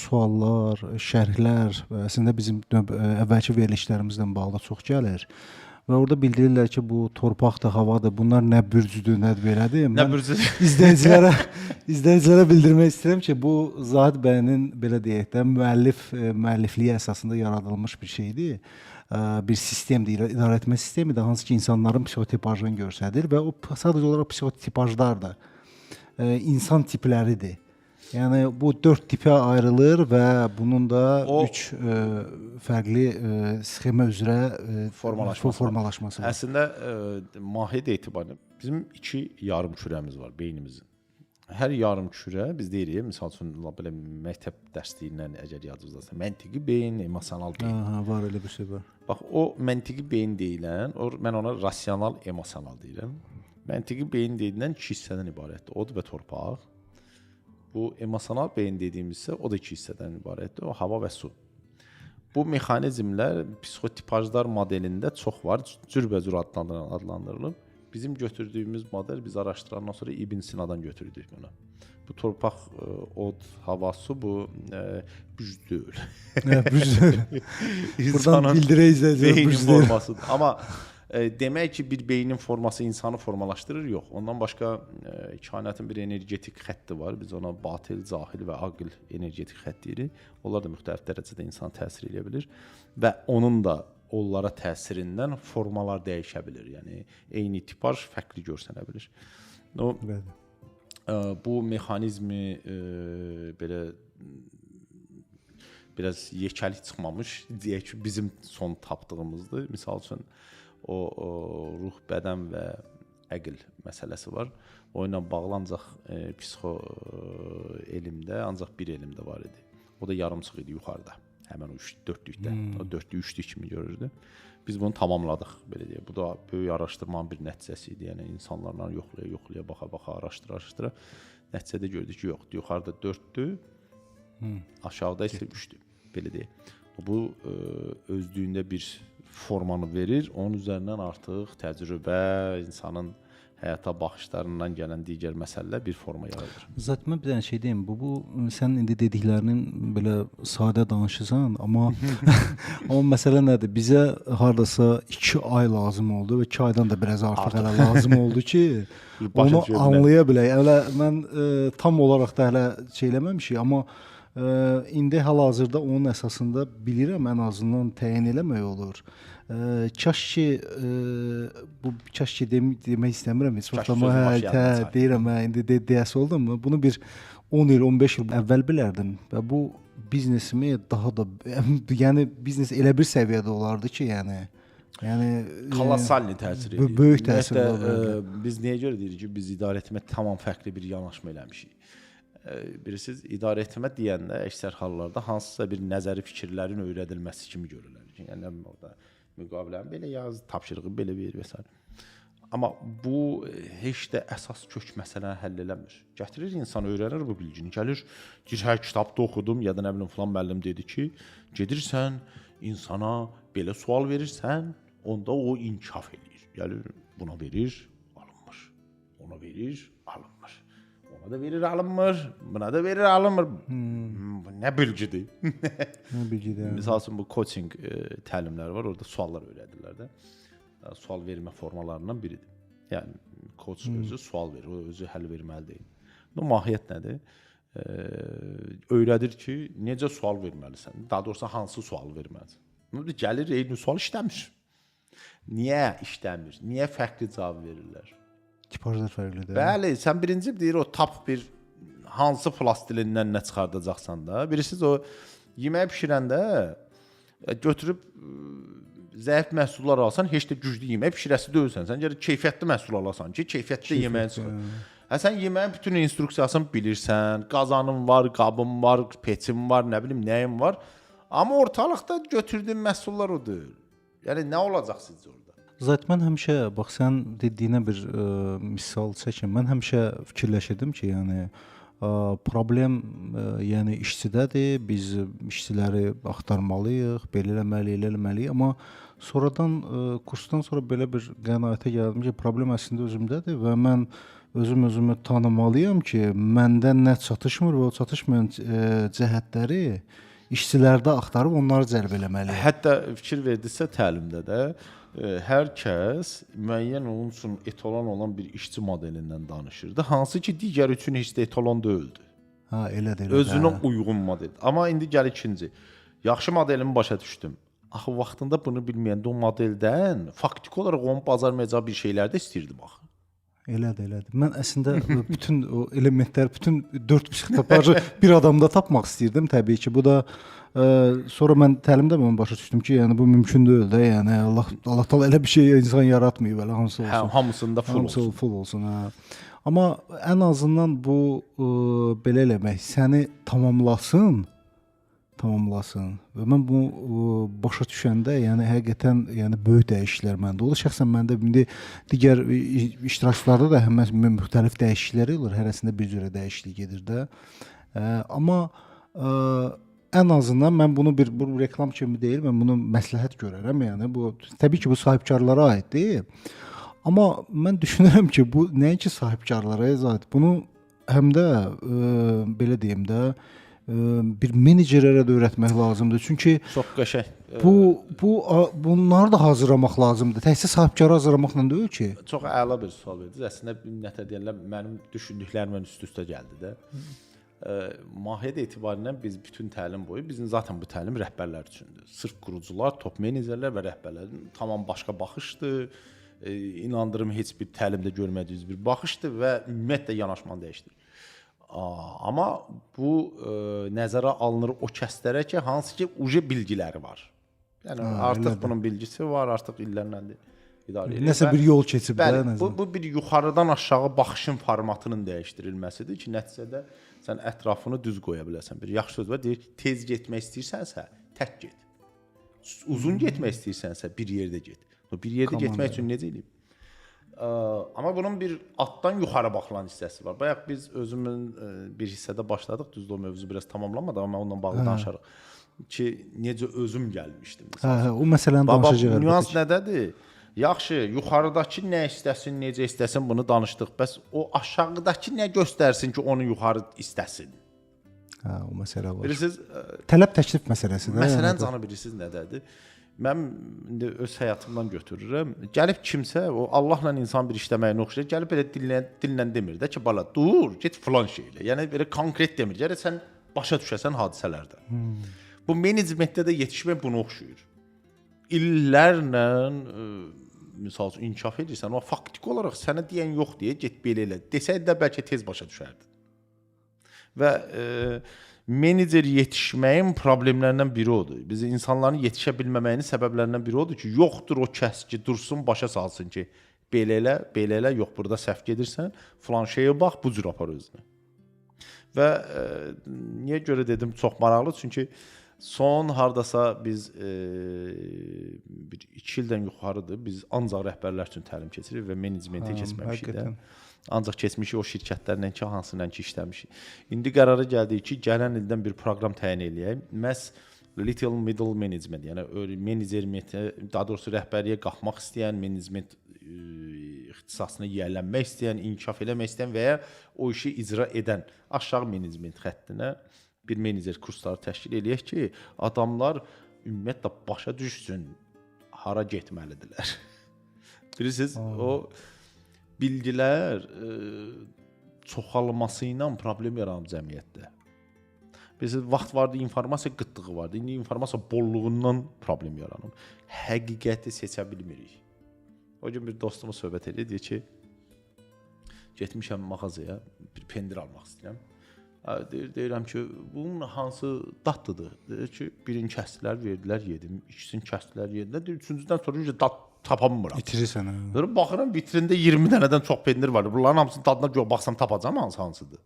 suallar, şərhlər, əslində bizim əvvəlki verilişlərimizlə bağlı çox gəlir. Və orada bildirirlər ki, bu torpaqdır, havadır, bunlar nə bürcüdür, nə belədir. Nə bürcüdür? İzləyicilərə bildirmək istəyirəm ki, bu Zahid bəyin belə deyək də müəllifliyi əsasında yaradılmış bir şeydir. Bir sistemdir, idarə etmə sistemidir, hansı ki insanların psixotipajını göstərir və o sadəcə olaraq psixotipajlardır. İnsan tipləridir. Yəni bu 4 tipə ayrılır və bunun da 3 fərqli sxema üzrə formalaşması var. Əslində mahiyyət etibarilə bizim 2 yarım kürəmiz var beynimizin. Hər yarım kürə biz deyirik, misal üçün belə məktəb dərsliyindən əgər yadınızdadırsa, məntiqi beyin, emosional beyin. Aha, var elə bir şey var. Bax o məntiqi beyin deyilən, o mən ona rasional, emosional deyirəm. Məntiqi beyin deyilən 2 hissədən ibarətdir. Od və torpaq. Bu emosional beyin dediyimiz isə o da 2 hissədən ibarətdir. O hava və su. Bu mexanizmlər psixotipajlar modelində çox var. Cürbəcür adlandırılıb. Bizim götürdüyümüz model biz araşdırandan sonra İbn Sinadan götürdük bunu. Bu torpaq, od, hava, su bu büc deyil. Büc deyil. Buradan bildirək izləyicilər büc deyil. Formasıdır. Amma demək ki, bir beynin forması insanı formalaşdırır, yox. Ondan başqa kainatın bir energetik xətti var. Biz ona batil, cahil və aqil energetik xətt deyirik. Onlar da müxtəlif dərəcədə insana təsir eləyə bilir və onun da onlara təsirindən formalar dəyişə bilir. Yəni eyni tipaj fərqli görsənə bilir. O bu mexanizmi belə biraz yekəlik çıxmamış, deyək ki, bizim son tapdığımızdır. Misal üçün o ruh, bədən və əql məsələsi var. O ilə bağlı ancaq psixo elmdə, ancaq bir elmdə var idi. O da yarımçıq idi yuxarıda. Həmən o 3-4-lükdə. O 4-lük, 3-lük kimi görürdü. Biz bunu tamamladıq, belə deyək. Bu da böyük araşdırmanın bir nəticəsi idi. Yəni insanlarla yoxlaya-yoxlaya, baxa-baxa, araşdıra-araşdıra nəticədə gördük ki, yoxdur. Yuxarıda 4-dür, aşağıda isə 3-dür, belə deyək. Bu özlüyündə bir formanı verir. Onun üzərindən artıq təcrübə, insanın həyata baxışlarından gələn digər məsələlər bir forma yaradır. Zaten mən bir dənə şey deyim, bu sənin indi dediklərinin belə sadə danışırsan, amma amma məsələ nədir? Bizə hardasa 2 ay lazım oldu və 2 aydan da biraz artıq hələ lazım oldu ki, onu anlaya bilək. Hələ mən tam olaraq da hələ şey eləməmişik, amma İndi hal-hazırda onun əsasında bilirəm, ən azından təyin eləmək olur. Kaş ki bu kaş ki demək istəmirəm heç vaxt, amma hə, deyirəm, hə, indi deyəsi oldum. Bunu bir 10 il, 15 il əvvəl bilərdim və bu biznesimi daha da, yəni biznes elə bir səviyyədə olardı ki, yəni kolossal təsir edir. Böyük təsir olardı. Biz niyə görə deyirik ki, biz idarə etmə tamam fərqli bir yanaşma eləmişik. Bilirsiniz, idarə etmə deyəndə əksər hallarda hansısa bir nəzəri fikirlərin öyrədilməsi kimi görürlər. Yəni orada müqaviləni belə yaz, tapşırığı belə ver və s. Amma bu heç də əsas kök məsələni həll eləmir. Gətirir insan, öyrənir bu bilgini. Gəlir, deyir, hə, kitabda oxudum ya da nə bilim filan müəllim dedi ki, gedirsən insana belə sual verirsən, onda o inkişaf eləyir. Gəlir, buna verir, alınmır. Ona verir, alınmır. Ona da verir, alınmır. Buna da verir, alınmır. Bu nə bilgidir? Nə bilgidir? Misal üçün bu coaching təlimləri var, orada suallar öyrədirlər də. Sual vermə formalarından biridir. Yəni coach özü sual verir, o özü həll verməli deyil. Bu mahiyyət nədir? Öyrədir ki, necə sual verməlisən? Daha doğrusu hansı sual verməlisən? Gəlir, eyni sual işləmir. Niyə işləmir? Niyə fərqli cavab verirlər? Tipajlar fərqlidir. Bəli, sən birinci deyir o tap bir hansı plastilindən nə çıxardacaqsan da. Bilirsiniz o yemək bişirəndə götürüb zəif məhsullar alsan, heç də güclü yemək bişirəsi deyilsən. Sən gərək keyfiyyətli məhsul alasan ki, keyfiyyətli yeməyin çıxır. Hə, sən yeməyin bütün instruksiyasını bilirsən, qazanın var, qabın var, peçin var, nə bilim nəyim var. Amma ortalıqda götürdüyün məhsullar o deyil. Yəni nə olacaq sizcə orada? Zat, mən həmişə, bax sən dediyinə bir misal çəkim. Mən həmişə fikirləşirdim ki, yəni problem yəni işçidədir, biz işçiləri axtarmalıyıq, belə eləməliyik, elə eləməliyik. Amma sonradan kursdan sonra belə bir qənaətə gəldim ki, problem əslində özümdədir və mən özüm özümü tanımalıyam ki, məndə nə çatışmır və o çatışmayan cəhətləri işçilərdə axtarıb onları cəlb eləməliyəm. Hətta fikir verdinizsə təlimdə də hər kəs müəyyən onun üçün etalon olan bir işçi modelindən danışırdı. Hansı ki digər üçün heç də etalon deyildi. Ha, elədir, elədir. Özünə uyğun model. Amma indi gəl ikinci. Yaxşı modelimi başa düşdüm. Axı vaxtında bunu bilməyəndə o modeldən faktiki olaraq onun bacarmayacağı bir şeylər də istəyirdim axı. Elədir, elədir. Mən əslində bütün o elementlər, bütün 4 psixotipajı bir adamda tapmaq istəyirdim təbii ki. Bu da sonra mən təlimdə mən başa düşdüm ki, yəni bu mümkün deyil də. Yəni Allah təala elə bir şey insan yaratmayıb, elə hamısı olsun. Hə, hamısında full hamısı olsun. Full olsun, hə. Amma ən azından bu belə eləmək səni tamamlasın. Və mən bunu başa düşəndə, yəni həqiqətən, yəni böyük dəyişikliklər məndə olur. Şəxsən məndə indi digər iştirakçılarda da həmən müxtəlif dəyişikliklər olur. Hərəsində bir cürə dəyişiklik gedir də. Amma ən azından mən bunu bir bu reklam kimi deyil, mən bunu məsləhət görərəm. Yəni bu təbii ki, bu sahibkarlara aid deyil. Amma mən düşünürəm ki, bu nəinki sahibkarlara aid, bunu həm də belə deyim də bir menecerlərə də öyrətmək lazımdır. Çünki çox qəşəng. Bu bunları da hazırlamaq lazımdır. Təkcə sahibkarı hazırlamaqla deyil ki. Çox əla bir sual verdiniz. Əslində nətər deyirlər, mənim düşündüklərimlə üst-üstə gəldi də. Mahiyyət etibarilə biz bütün təlim boyu, bizim zaten bu təlim rəhbərlər üçündür. Sırf qurucular, top menecerlər və rəhbərlər tamam başqa baxışdır. İnandırım heç bir təlimdə görmədiyiniz bir baxışdır və ümumiyyətlə yanaşmanı dəyişdirir. Amma bu nəzərə alınır o kəslərə ki, hansı ki uje bilgiləri var. Yəni artıq elədir. Bunun bilgisi var, artıq illərlə idarə edir. Nəsə bir yol keçib də. Bəli, bu bir yuxarıdan aşağı baxışın formatının dəyişdirilməsidir ki, nəticədə sən ətrafını düz qoya biləsən. Bir yaxşı söz var, deyir, tez getmək istəyirsənsə, tək get. Uzun getmək istəyirsənsə, bir yerdə get. Bir yerdə getmək üçün necə eləyib? Amma bunun bir altdan yuxarı baxılan hissəsi var. Bayaq biz özümün bir hissədə başladıq. Düzdür, o mövzu biraz tamamlanmadı, amma onunla bağlı danışarıq. Ki, necə özüm gəlmişdim. Hə, o məsələni danışacağıq. Nüans nədədir? Yaxşı, yuxarıdakı nə istəsin, necə istəsin bunu danışdıq. Bəs o aşağıdakı nə göstərsin ki, onu yuxarı istəsin? Hə, o məsələ var. Bilirsiniz, tələb təklif məsələsidir. Məsələn, canı bilirsiniz nədədir? Mən indi öz həyatımdan götürürəm. Gəlib kimsə, o Allahla insan bir işləməyini oxşayır. Gəlib belə dillə demir də ki, bala dur, get filan şeylə. Yəni belə konkret demir. Gərək sən Başa düşəsən hadisələrdə. Bu menecmentdə də yetişmək buna oxşuyur. İllərlə misal üçün inkişaf edirsən, amma faktiki olaraq sənə deyən yox deyə get belə elə. Desəydi də bəlkə tez başa düşərdin. Və menecer yetişməyin problemlərindən biri odur. Biz insanların yetişə bilməməyinin səbəblərindən biri odur ki, yoxdur o kəs ki, dursun, başa salsın ki, belə elə, belə elə, yox burada səhv gedirsən, filan şeyə bax, bu cür apar özünü. Və niyə görə dedim çox maraqlı? Çünki son hardasa biz bir 2 ildən yuxarıdır, biz ancaq rəhbərlər üçün təlim keçirik və menecmentə keçməmişik də. Ancaq keçmişik o şirkətlərlə ki, hansıyla ki işləmişik. İndi qərara gəldik ki, gələn ildən bir proqram təyin eləyək. Məhz little middle management, yəni menecermentə, daha doğrusu rəhbərliyə qalxmaq istəyən, menecment ixtisasına yiyələnmək istəyən, inkişaf eləmək istəyən və ya o işi icra edən aşağı menecment xəttinə bir menecer kursları təşkil eləyək ki, adamlar ümumiyyətlə başa düşsün hara getməlidirlər. Bilirsiniz, o bilgilər çoxalması ilə problem yaranıb cəmiyyətdə. Bilirsiniz, vaxt vardı, informasiya qıtlığı vardı. İndi informasiya bolluğundan problem yaranıb. Həqiqəti seçə bilmirik. O gün bir dostumuz söhbət edir, deyir ki, getmişəm mağazaya, bir pendir almaq istəyirəm. Deyirəm ki, bunun hansı dadlıdır? Deyir ki, birini kəsdilər, verdilər, yedim. İkisini kəsdilər, yedilər. Deyir, üçüncüdən sonra dad tapamıram. İtirirsən. Deyir, baxıram, vitrində 20 dənədən çox pendir var. Bunların hamısının dadına görə baxsam tapacam hansı hansıdır.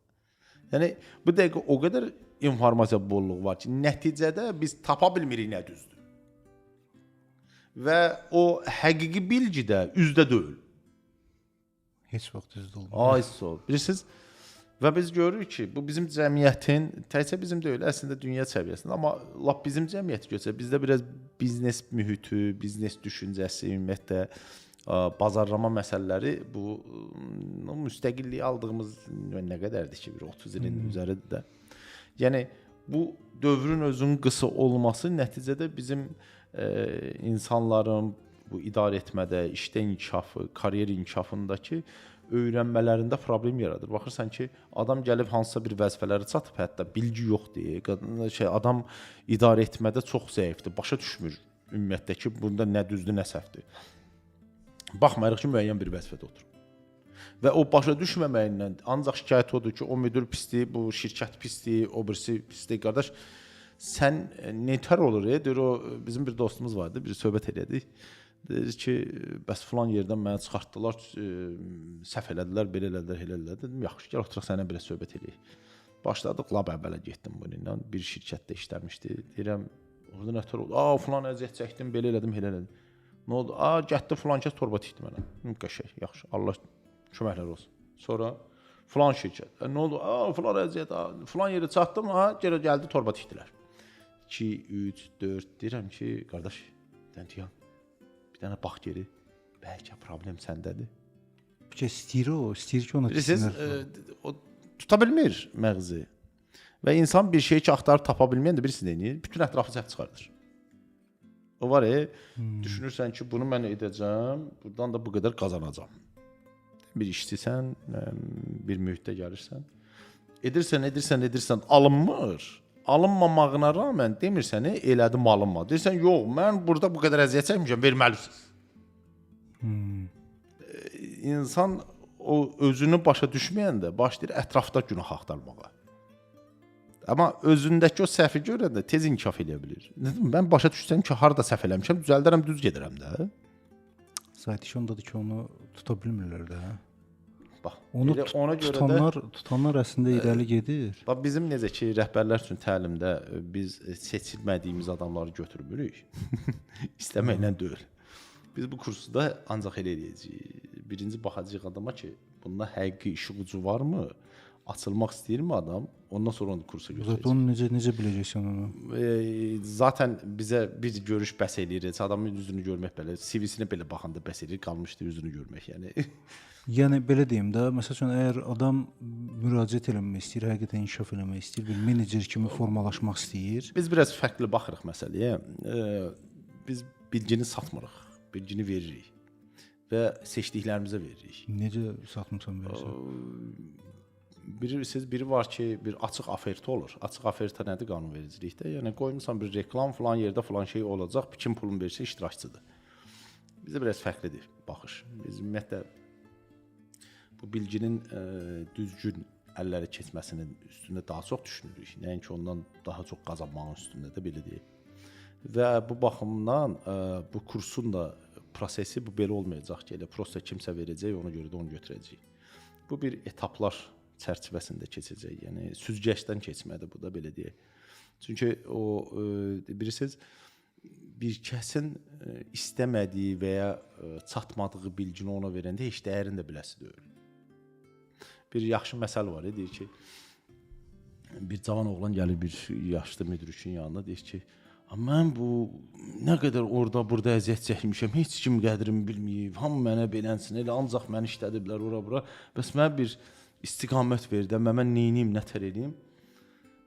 Yəni, bu dəqiqə o qədər informasiya bolluğu var ki, nəticədə biz tapa bilmirik nə düzdür. Və o həqiqi bilgi də üzdə deyil. Heç vaxt düzdə olmur. Ay sağ ol. Bilirsiniz, və biz görürük ki, bu bizim cəmiyyətin, təkcə bizim deyil, əslində dünya səviyyəsində, amma lap bizim cəmiyyəti götürsək, bizdə biraz biznes mühiti, biznes düşüncəsi, ümumiyyətlə bazarlama məsələləri bu müstəqilliyi aldığımız nə qədərdir ki, bir 30 ilin üzəridir də. Yəni bu dövrün özünün qısa olması nəticədə bizim insanların bu idarə etmədə, işdə inkişafı, karyer inkişafındakı öyrənmələrində problem yaradır. Baxırsan ki, adam gəlib hansısa bir vəzifələrə çatıb, hətta bilgi yoxdur. Adam idarə etmədə çox zəifdir, başa düşmür ümumiyyətlə ki, bunda nə düzdür, nə səhvdir. Baxmayaraq ki, müəyyən bir vəzifədə oturur. Və o başa düşməməyindən ancaq şikayət odur ki, o müdür pisdir, bu şirkət pisdir, o birisi pisdir. Qardaş, sən nətər olur? Deyir, o bizim bir dostumuz vardı, bir söhbət elədik. Deyir ki, bəs filan yerdən məni çıxartdılar, səhv elədilər, belə elədilər, elə elədilər. Dedim, yaxşı, gəl oturaq sənə belə söhbət eləyək. Başladıq, lap əvvələ getdim bununla. Bir şirkətdə işləmişdi. Deyirəm, orada nətər oldu? Aa, filan əziyyət çəkdim, belə elədim, elə elədim. Nə oldu? Aa, gətdi filan kəs torba tikdi mənə. Qəşəng, yaxşı, Allah köməklər olsun. Sonra filan şirkət. Nə oldu? Aa, filan əziyyət, filan yerə çatdım, ha, geri gəldi, torba tikdilər. 2, 3, 4, deyirəm ki, qardaş, deyən, bir dənə bax geri, bəlkə problem səndədir. Bəlkə istəyir o, istəyir ki, ona tiksinlər. Bilirsiniz, o tuta bilmir məğzi. Və insan bir şeyi ki, axtarıb tapa bilməyəndə bilirsiniz nə edir? Bütün ətrafı səhv çıxardır. O var, düşünürsən ki, bunu mən edəcəm, buradan da bu qədər qazanacam. Bir işçisən, bir mühitdə gəlirsən. Edirsən, edirsən, edirsən, alınmır. Alınmamağına rağmen demirsən, elədim, alınma. Deyirsən, yox, mən burada bu qədər əziyyət çəkmişəm, verməlisiniz. İnsan o özünü başa düşməyəndə başlayır ətrafda günah axtarmağa. Amma özündəki o səhvi görəndə tez inkişaf eləyə bilir. Mən başa düşsəm ki, harada səhv eləmişəm, düzəldərəm, düz gedirəm də. Zat iş ondadır ki, onu tuta bilmirlər də. Bax, onu ona görə tutanlar, də, tutanlar əslində irəli gedir. Bax, bizim necə ki, rəhbərlər üçün təlimdə biz seçilmədiyimiz adamları götürmürük. İstəməklə deyil. Biz bu kursda ancaq elə eləyəcəyik. Birinci baxacağıq adama ki, bunda həqiqi işi gücü varmı? Açılmaq istəyirmi adam? Ondan sonra onu kursa götürəcək. Onu necə biləcəksən onu? Zaten bizə bir görüş bəs eləyir. Adamın üzünü görmək belə, CV-sinə belə baxanda bəs eləyir, qalmışdı üzünü görmək. Yəni Yəni belə deyim də, məsəl üçün əgər adam müraciət eləmək istəyir, həqiqətən inkişaf eləmək istəyir, bir menecer kimi formalaşmaq istəyir. Biz biraz fərqli baxırıq məsələyə. Biz bilgini satmırıq, bilgini veririk və seçdiklərimizə veririk. Necə satmısan verirsən? Bilirsiniz, biri var ki, bir açıq oferta olur. Açıq oferta nədir qanunvericilikdə? Yəni qoymusan bir reklam filan yerdə filan şey olacaq, kim pulunu versə iştirakçıdır. Bizdə biraz fərqlidir baxış. Biz ümumiyyətlə bu bilginin düzgün əllərə keçməsinin üstündə daha çox düşünürük. Nəinki ondan daha çox qazanmağın üstündə də belə deyək. Və bu baxımdan bu kursun da prosesi bu belə olmayacaq ki, elə prosta kimsə verəcək, ona görə də onu götürəcək. Bu bir etaplar çərçivəsində keçəcək. Yəni süzgəcdən keçmədir bu da belə deyək. Çünki o bilirsiniz, bir kəsin istəmədiyi və ya çatmadığı bilgini ona verəndə heç dəyərini də biləsi deyil. Bir yaxşı məsəl var, deyir ki, bir cavan oğlan gəlir bir yaşlı müdrikin yanına, deyir ki, mən bu nə qədər orada burada əziyyət çəkmişəm, heç kim qədrimi bilməyib, hamı mənə belənsin, elə ancaq məni işlədiblər ora bura. Bəs mənə bir istiqamət ver də, mən neyniyim, nə tər eləyim?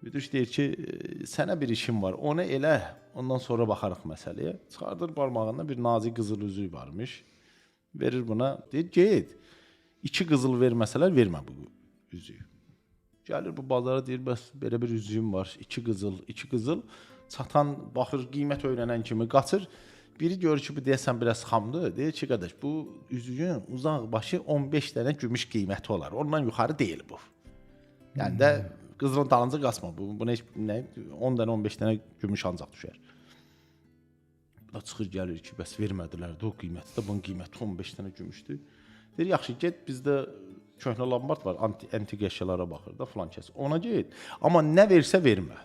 Müdrik deyir ki, sənə bir işim var, onu elə, ondan sonra baxarıq məsələyə. Çıxardır barmağından bir nazik qızıl üzük varmış, verir buna, deyir, get, 2 qızıl verməsələr, vermə bu üzüyü. Gəlir bu bazara, deyir, bəs belə bir üzüyüm var, 2 qızıl, 2 qızıl. Çatan baxır, qiymət öyrənən kimi qaçır. Biri görür ki, bu deyəsən biraz xamdır. Deyir ki, qardaş, bu üzüyün uzaq başı 15 dənə gümüş qiyməti olar. Ondan yuxarı deyil bu. Yəni də qızılın dalınca qaçma. Buna heç nə, 10 dənə, 15 dənə gümüş ancaq düşər. Bu da çıxır gəlir ki, bəs vermədilər də o qiyməti də, bunun qiyməti 15 dənə gümüşdür. Deyir, yaxşı, get, bizdə köhnə lambard var, antiq əşyalara baxır da filan kəs. Ona get. Amma nə versə vermə.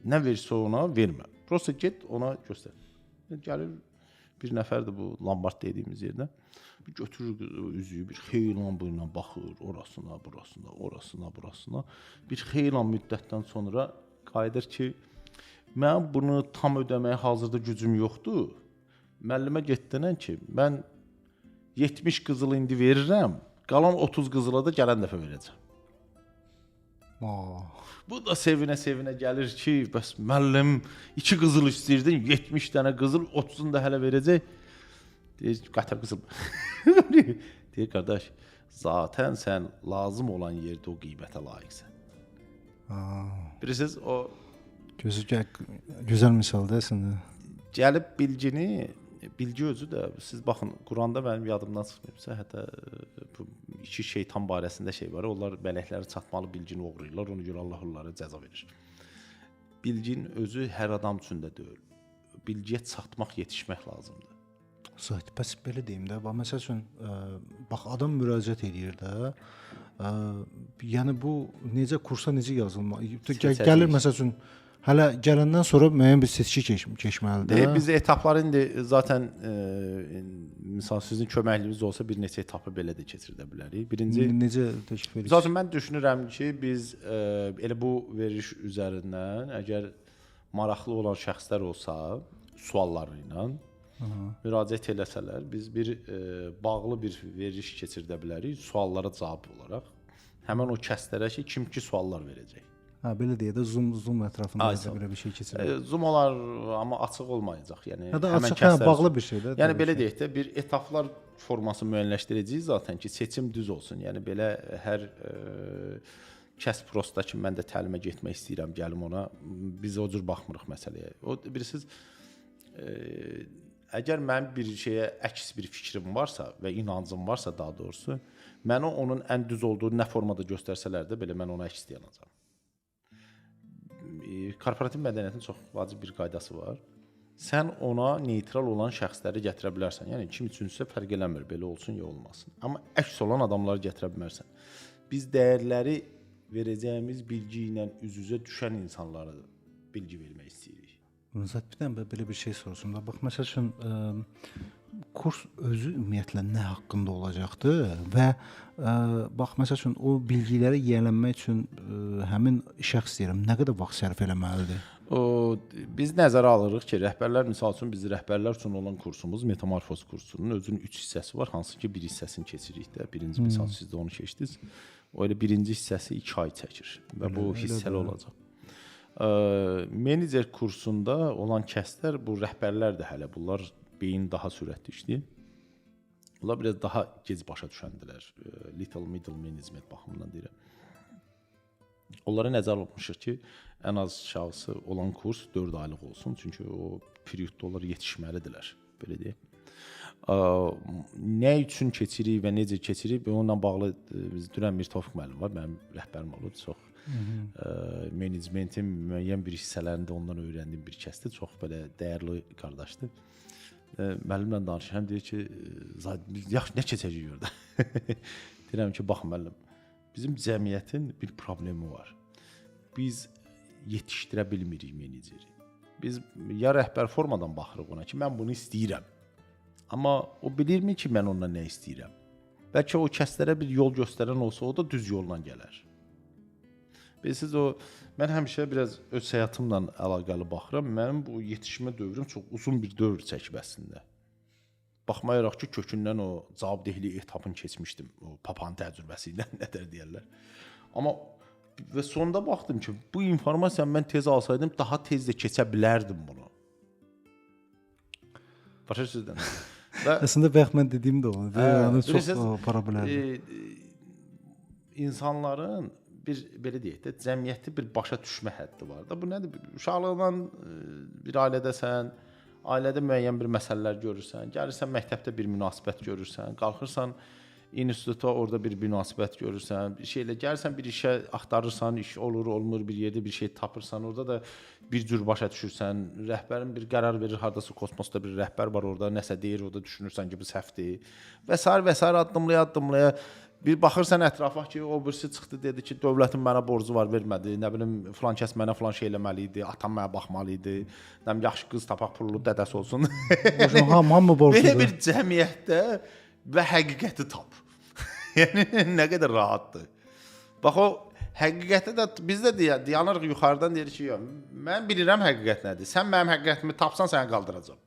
Nə versə ona vermə. Prosta get ona göstər. Gəlir bir nəfərdir bu lambard dediyimiz yerdə. Bir götürür üzüyü, bir xeylan bu ilə baxır, orasına, burasına, orasına, burasına. Bir xeylan müddətdən sonra qayıdır ki, mən bunu tam ödəməyə hazırda gücüm yoxdur. Müəllimə getdinən ki, mən 70 qızıl indi verirəm, qalan 30 qızıla da gələn dəfə verəcəm. Bu da sevinə-sevinə gəlir ki, bəs müəllim 2 qızıl istəyirdin, 70 dənə qızıl, 30-unu da hələ verəcək. Deyir, qatır qızıl. Deyir, qardaş, zaten sən lazım olan yerdə o qiymətə layiqsən. Bilirsiniz, o... Gözəl misaldır əslində. Gəlib bilgini, bilgi özü də, siz baxın, Quranda mənim yadımdan çıxmayıbsa, hətta bu iki şeytan barəsində şey var, onlar mələkləri çatmalı bilgini oğrayırlar, ona görə Allah onlara cəza verir. Bilginin özü hər adam üçün də deyil. Bilgiyə çatmaq, yetişmək lazımdır. Zahid, bəs belə deyim də, bax, məsəl üçün, bax, adam müraciət eləyir də, yəni bu necə, kursa necə yazılmalı? Gəlir, məsəl üçün, hələ gələndən sonra müəyyən bir seçki keçməlidir. Biz etapları indi zaten, misal sizin köməkliyiniz olsa bir neçə etapı belə də keçirdə bilərik. Birinci, necə təklif edirsiniz? Misal üçün, mən düşünürəm ki, biz elə bu veriliş üzərindən əgər maraqlı olan şəxslər olsa sualları ilə müraciət eləsələr, biz bir bağlı bir veriliş keçirdə bilərik suallara cavab olaraq. Həmən o kəslərə ki, kim ki suallar verəcək. Hə, belə deyək də, Zoom ətrafında belə bir şey keçirək. Zoom olar, amma açıq olmayacaq. Yəni, hə, açıq, hə, bağlı bir şey də. Yəni, belə deyək də, bir etaplar forması müəyyənləşdirəcəyik zaten ki, seçim düz olsun. Yəni, belə hər kəs prosta ki, mən də təlimə getmək istəyirəm, gəlim ona, biz o cür baxmırıq məsələyə. O, bilirsiniz, əgər mənim bir şeyə əks bir fikrim varsa və inancım varsa daha doğrusu, mənə onun ən düz olduğu nə formada göstərsələr də, belə mən ona əks dayanacağam. Korporativ mədəniyyətin çox vacib bir qaydası var. Sən ona neytral olan şəxsləri gətirə bilərsən. Yəni, kim üçünsə fərq eləmir, belə olsun ya olmasın. Amma əks olan adamları gətirə bilmərsən. Biz dəyərləri verəcəyimiz bilgi ilə üz-üzə düşən insanlara bilgi vermək istəyirik. Zat, bir dənə belə bir şey soruşum da. Bax, məsəl üçün, kurs özü ümumiyyətlə nə haqqında olacaqdı və bax, məsəl üçün, o bilgilərə yiyələnmək üçün həmin şəxs deyirəm, nə qədər vaxt sərf eləməlidir? Biz nəzərə alırıq ki, rəhbərlər, misal üçün, biz rəhbərlər üçün olan kursumuz, Metamorfoz kursunun özünün 3 hissəsi var, hansı ki, bir hissəsini keçirik də. Birinci, misal, siz də onu keçdiniz. O elə birinci hissəsi 2 ay çəkir və bu hissəli olacaq. Menecer kursunda olan kəslər, bu rəhbərlər də hələ, bunlar beyin daha sürətli işləyir. Onlar biraz daha gec başa düşəndilər. Little middle management baxımından deyirəm. Onlara nəzər almışıq ki, ən az şahsı olan kurs 4 aylıq olsun, çünki o periodda onlar yetişməlidirlər, belə deyək. Nə üçün keçirik və necə keçirik? Onunla bağlı biz dünən Mir Tofiq müəllim var, mənim rəhbərim olub, çox menecmentin müəyyən bir hissələrində ondan öyrəndiyim bir kəsdir, çox belə dəyərli qardaşdır. Müəllimlə danışıram, deyir ki, biz yaxşı nə keçəcəyik orada? Deyirəm ki, bax müəllim, bizim cəmiyyətin bir problemi var. Biz yetişdirə bilmirik meneceri. Biz ya rəhbər formadan baxırıq ona ki, mən bunu istəyirəm. Amma o bilirmi ki, mən ondan nə istəyirəm? Bəlkə o kəslərə bir yol göstərən olsa, o da düz yolla gələr. Bilirsiniz, o mən həmişə biraz öz həyatımla əlaqəli baxıram. Mənim bu yetişmə dövrüm çox uzun bir dövr çəkib əslində. Baxmayaraq ki, kökündən o cavabdehlik etapını keçmişdim. O papanın təcrübəsi ilə nə tər deyərlər. Amma və sonda baxdım ki, bu informasiyanı mən tez alsaydım, daha tez də keçə bilərdim bunu. Başa düşürsünüz? Və əslində bayaq mən dediyim də onu. Yəni çox para bilərdi. İnsanların bir belə deyək də, cəmiyyətdə bir başa düşmə həddi var da. Bu nədir? Uşaqlıqdan bir ailədəsən, ailədə müəyyən bir məsələlər görürsən, gəlirsən məktəbdə bir münasibət görürsən, qalxırsan instituta, orada bir münasibət görürsən, bir şeylə gəlirsən bir işə axtarırsan, iş olur, olmur, bir yerdə bir şey tapırsan, orada da bir cür başa düşürsən, rəhbərin bir qərar verir, hardasa kosmosda bir rəhbər var orada, nəsə deyir, orada düşünürsən ki, bu səhvdir və sair və sair addımlaya addımlaya bir baxırsan ətrafa ki, o birisi çıxdı dedi ki, dövlətin mənə borcu var, vermədi, nə bilim filan kəs mənə filan şey eləməli idi, atam mənə baxmalı idi, nə bilim yaxşı qız tapaq, pullu dədəsi olsun. Hamı borcludur. Belə bir cəmiyyətdə və həqiqəti tap. Yəni nə qədər rahatdır. Bax o həqiqətə də biz də dayanırıq yuxarıdan, deyirik ki, yox, mən bilirəm həqiqət nədir. Sən mənim həqiqətimi tapsan, səni qaldıracam.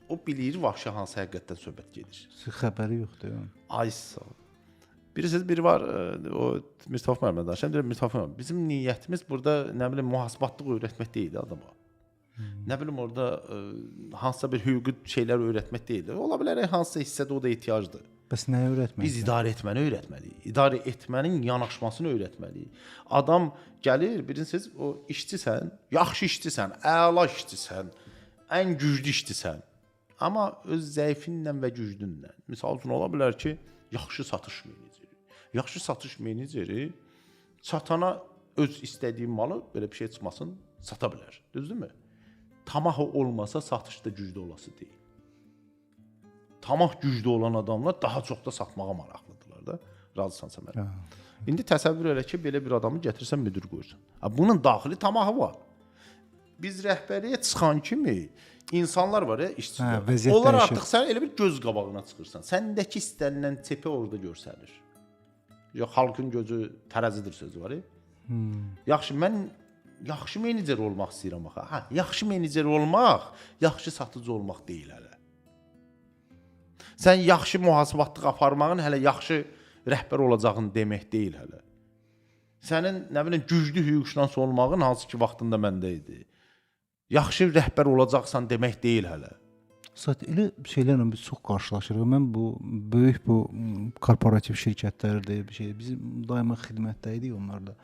O bilir vahşi hansı həqiqətdən söhbət gedir. Xəbəri yoxdur. Yəni. Ay sağ ol. Bilirsiniz, biri var, o Mustafa müəllimlə danışıram, deyirəm Mustafa müəllim, bizim niyyətimiz burada nə bilim mühasibatlıq öyrətmək deyil adama. Nə bilim orada hansısa bir hüquqi şeylər öyrətmək deyil. Ola bilər hansısa hissədə o da ehtiyacdır. Bəs nəyi öyrətmək? Biz idarə etməni öyrətməliyik. İdarə etmənin yanaşmasını öyrətməliyik. Adam gəlir, bilirsiniz, o işçisən, yaxşı işçisən, əla işçisən, ən güclü işçisən. Amma öz zəifinlə və güclünlə. Misal üçün ola bilər ki, yaxşı satış meneceri. Yaxşı satış meneceri çatana öz istədiyi malı belə bir şey çıxmasın, sata bilər. Düzdürmü? Tamahı olmasa satışda güclü olası deyil. Tamah güclü olan adamlar daha çox da satmağa maraqlıdırlar da. Razısansa mənə. İndi təsəvvür elə ki, belə bir adamı gətirsən müdir qoyursan. Bunun daxili tamahı var. Biz rəhbərliyə çıxan kimi insanlar var ya, işçilər. Onlar dəyişir. Artıq sən elə bir göz qabağına çıxırsan. Səndəki istənilən tepi orada görsəlir. Yox, xalqın gözü tərəzidir sözü var ya. Yaxşı, mən yaxşı menecer olmaq istəyirəm axı. Hə, yaxşı menecer olmaq, yaxşı satıcı olmaq deyil hələ. Sən yaxşı mühasibatlıq aparmağın hələ yaxşı rəhbər olacağın demək deyil hələ. Sənin nə bilim güclü hüquqşünas olmağın hansı ki vaxtında məndə idi. Yaxşı rəhbər olacaqsan demək deyil hələ. Zat elə şeylərlə biz çox qarşılaşırıq. Mən bu böyük bu korporativ şirkətlərdə bir şey, biz daima xidmətdə idik onlarda.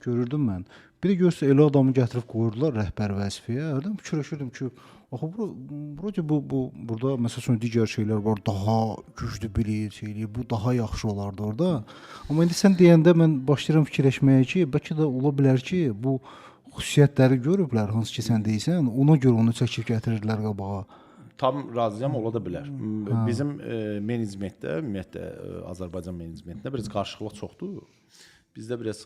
Görürdüm mən. Bir də görsə elə adamı gətirib qoyurdular rəhbər vəzifəyə. Hərdən fikirləşirdim ki, axı bura bu burada məsəl üçün digər şeylər var, daha güclü bilir, şey eləyir, bu daha yaxşı olardı orada. Amma indi sən deyəndə mən başlayıram fikirləşməyə ki, bəlkə də ola bilər ki, bu xüsusiyyətləri görüblər, hansı ki sən deyirsən, ona görə onu çəkib gətirirdilər qabağa. Tam razıyam, ola da bilər. Bizim menecmentdə, ümumiyyətlə Azərbaycan menecmentində biraz qarışıqlıq çoxdur. Bizdə biraz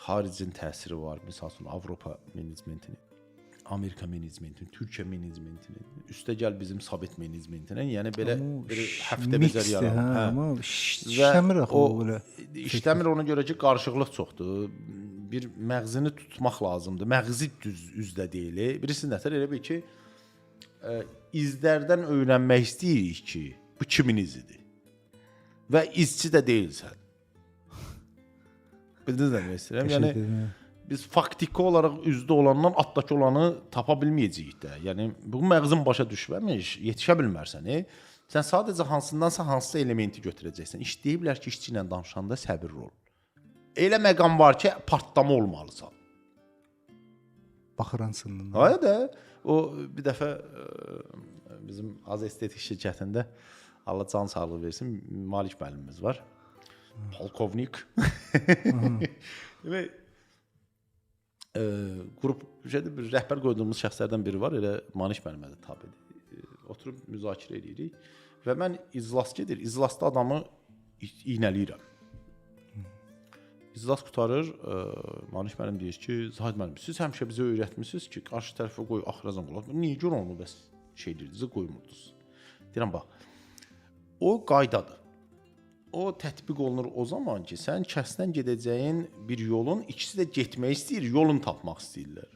xaricin təsiri var. Məsəl üçün Avropa menecmentinin, Amerika menecmentinin, Türkiyə menecmentinin, üstəgəl bizim Sovet menecmentinin, yəni belə bir həftə bezər yaranır. Hə, amma işləmir axı o belə. İşləmir ona görə ki, qarışıqlıq çoxdur. Bir məğzini tutmaq lazımdır. Məğzi düz üzdə deyil. Bilirsiniz nətər elə bil ki, izlərdən öyrənmək istəyirik ki, bu kimin izidir? Və izçi də deyilsən. Bildiniz nə demək istəyirəm? Yəni Biz faktiki olaraq üzdə olandan altdakı olanı tapa bilməyəcəyik də. Yəni bu məğzin başa düşməmiş, yetişə bilmərsən. Sən sadəcə hansındansa hansısa elementi götürəcəksən. İş deyiblər ki, işçi ilə danışanda səbirli ol. Elə məqam var ki, partlama olmalısan. Baxıran sındın. Hayır da. O bir dəfə bizim Az Estetik şirkətində Allah can sağlığı versin, Malik müəllimimiz var. Polkovnik. Demək, qrup şeydə bir rəhbər qoyduğumuz şəxslərdən biri var, elə Malik müəllimə də tabedir. Oturub müzakirə eləyirik və mən iclas gedir. İclasda adamı iynələyirəm. İclas qurtarır, Malik müəllim deyir ki, Zahid müəllim, siz həmişə bizə öyrətmisiniz ki, qarşı tərəfə qoy, axıracan qulaq. Niyə görə onu bəs şey deyirdiniz, qoymurdunuz? Deyirəm, bax, o qaydadır. O tətbiq olunur o zaman ki, sən kəsdən gedəcəyin bir yolun, ikisi də getmək istəyir, yolunu tapmaq istəyirlər.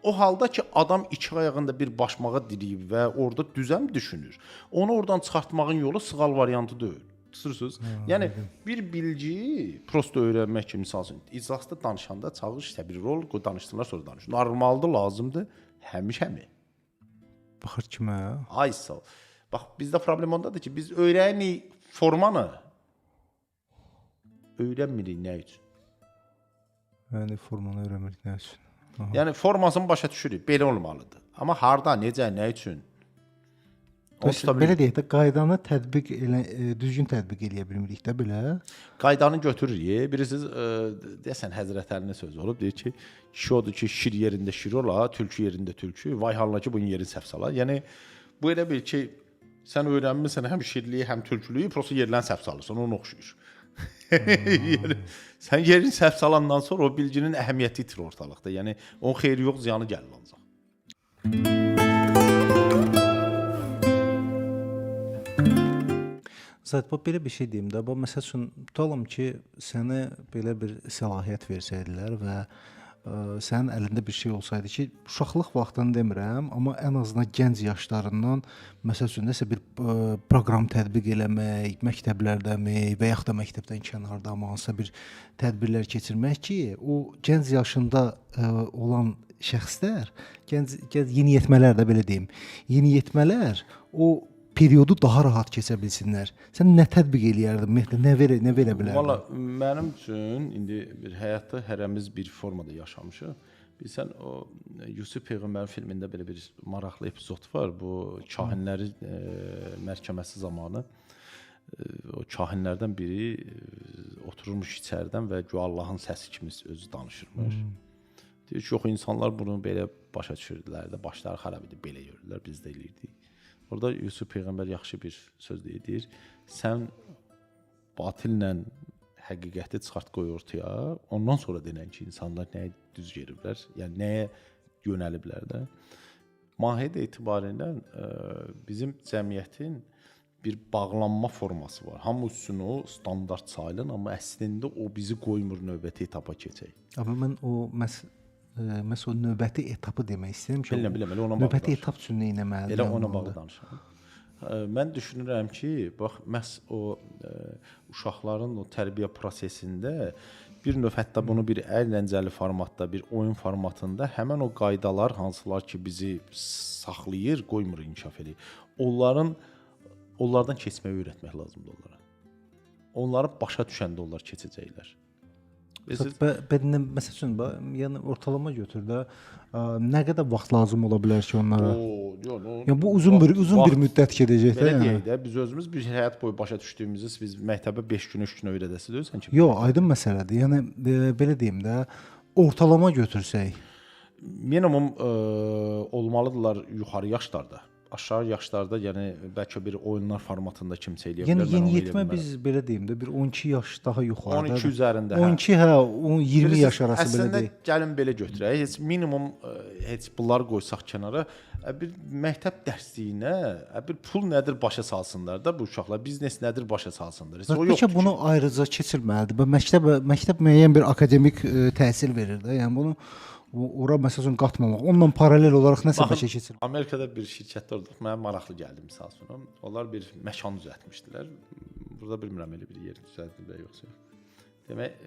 O halda ki, adam iki ayağında bir başmağa diriyib və orada düzəm düşünür. Onu oradan çıxartmağın yolu sığal variantı deyil. Tutursunuz? Yəni bir bilgi prosto öyrənmək ki, misal üçün, iclasda danışanda çağırış səbirli ol, qoy danışsınlar, sonra danış. Normaldır, lazımdır, həmişəmi? Baxır kimə? Ay sağ ol. Bax, bizdə problem ondadır ki, biz öyrənirik formanı, öyrənmirik nə üçün? Yəni formanı öyrənmirik nə üçün? Aha. Yəni formasını başa düşürük, belə olmalıdır. Amma harda, necə, nə üçün? Belə deyək də, qaydanı tətbiq elə, düzgün tətbiq eləyə bilmirik də belə. Qaydanı götürürük. Bilirsiniz, deyəsən Həzrət Əlinin sözü olub, deyir ki, kişi odur ki, şir yerində şir ola, tülkü yerində tülkü, vay halına ki, bunun yerini səhv sala. Yəni bu elə bil ki, sən öyrənmisən həm şirliyi, həm tülkülüyü, prosto yerlərini səhv salırsan, ona oxşuyur. Yəni sən yerini səhv salandan sonra o bilginin əhəmiyyəti itir ortalıqda. Yəni onun xeyri yox, ziyanı gəlir ancaq. Zahid, bax, belə bir şey deyim də, bax, məsəl üçün, tutalım ki, sənə belə bir səlahiyyət versəydilər və sənin əlində bir şey olsaydı ki, uşaqlıq vaxtını demirəm, amma ən azından gənc yaşlarından, məsəl üçün, nəsə bir proqram tətbiq eləmək, məktəblərdəmi və yaxud da məktəbdən kənarda amma hansısa bir tədbirlər keçirmək ki, o gənc yaşında olan şəxslər, gənc yeniyetmələr də belə deyim, yeniyetmələr o periodu daha rahat keçə bilsinlər. Sən nə tətbiq eləyərdin, ümumiyyətlə, nə verə bilərdin? Valla, mənim üçün indi bir həyatda hərəmiz bir formada yaşamışıq. Bilirsən, o Yusuf Peyğəmbərin filmində belə bir maraqlı epizod var. Bu kahinləri məhkəməsi zamanı o kahinlərdən biri otururmuş içəridən və güya Allahın səsi kimi özü danışırmış. Deyir ki, yox, insanlar bunu belə başa düşürdülər də, başları xarab idi, belə görürlər, biz də eləyirdik. Orada Yusuf Peyğəmbər yaxşı bir söz deyir, sən batillə həqiqəti çıxart qoy ortaya, ondan sonra denən ki, insanlar nəyə düz yeriblər, yəni nəyə yönəliblər də. Mahiyyət etibarilə bizim cəmiyyətin bir bağlanma forması var. Hamı üçün o standart sayılır, amma əslində o bizi qoymur növbəti etapa keçək. Amma mən o məhz o növbəti etapı demək istəyirəm ki, bilməm, elə ona bağlı. Növbəti etap üçün nə etməlidir? Elə ona bağlı danışıram. Mən düşünürəm ki, bax, məhz o uşaqların o tərbiyə prosesində bir növ hətta bunu bir əyləncəli formatda, bir oyun formatında həmən o qaydalar hansılar ki bizi saxlayır, qoymur inkişaf eləyir. Onlardan keçməyi öyrətmək lazımdır onlara. Onları başa düşəndə onlar keçəcəklər. Məsəl üçün, yəni ortalama götür də, nə qədər vaxt lazım ola bilər ki onlara? Yəni bu uzun bir müddət gedəcək də. Belə deyək də, biz özümüz bir həyat boyu başa düşdüyümüzü biz məktəbə 5 gün, 3 gün öyrədəsi deyirsən ki. Yox, aydın məsələdir. Yəni belə deyim də, ortalama götürsək minimum olmalıdırlar yuxarı yaşlarda. Aşağı yaşlarda, yəni bəlkə bir oyunlar formatında kimsə eləyə bilər. Yəni yeniyetmə biz belə deyim də, bir 12 yaş daha yuxarıda. 12 üzərində. 12, hə, 20 yaş arası belə deyək. Əslində gəlin belə götürək. Heç minimum heç bunları qoysaq kənara, bir məktəb dərsliyinə, bir pul nədir başa salsınlar da bu uşaqlar, biznes nədir başa salsınlar. Heç o yoxdur. Bəlkə bunu ayrıca keçirməlidir. Məktəb müəyyən bir akademik təhsil verir də. Yəni bunu ora məsəl üçün qatmamaq, onunla paralel olaraq nəsə başa keçirmək. Amerikada bir şirkətdə olduq, mənə maraqlı gəldi misal üçün. Onlar bir məkan düzəltmişdilər. Burada bilmirəm elə bir yer düzəldiblər yoxsa yox. Demək,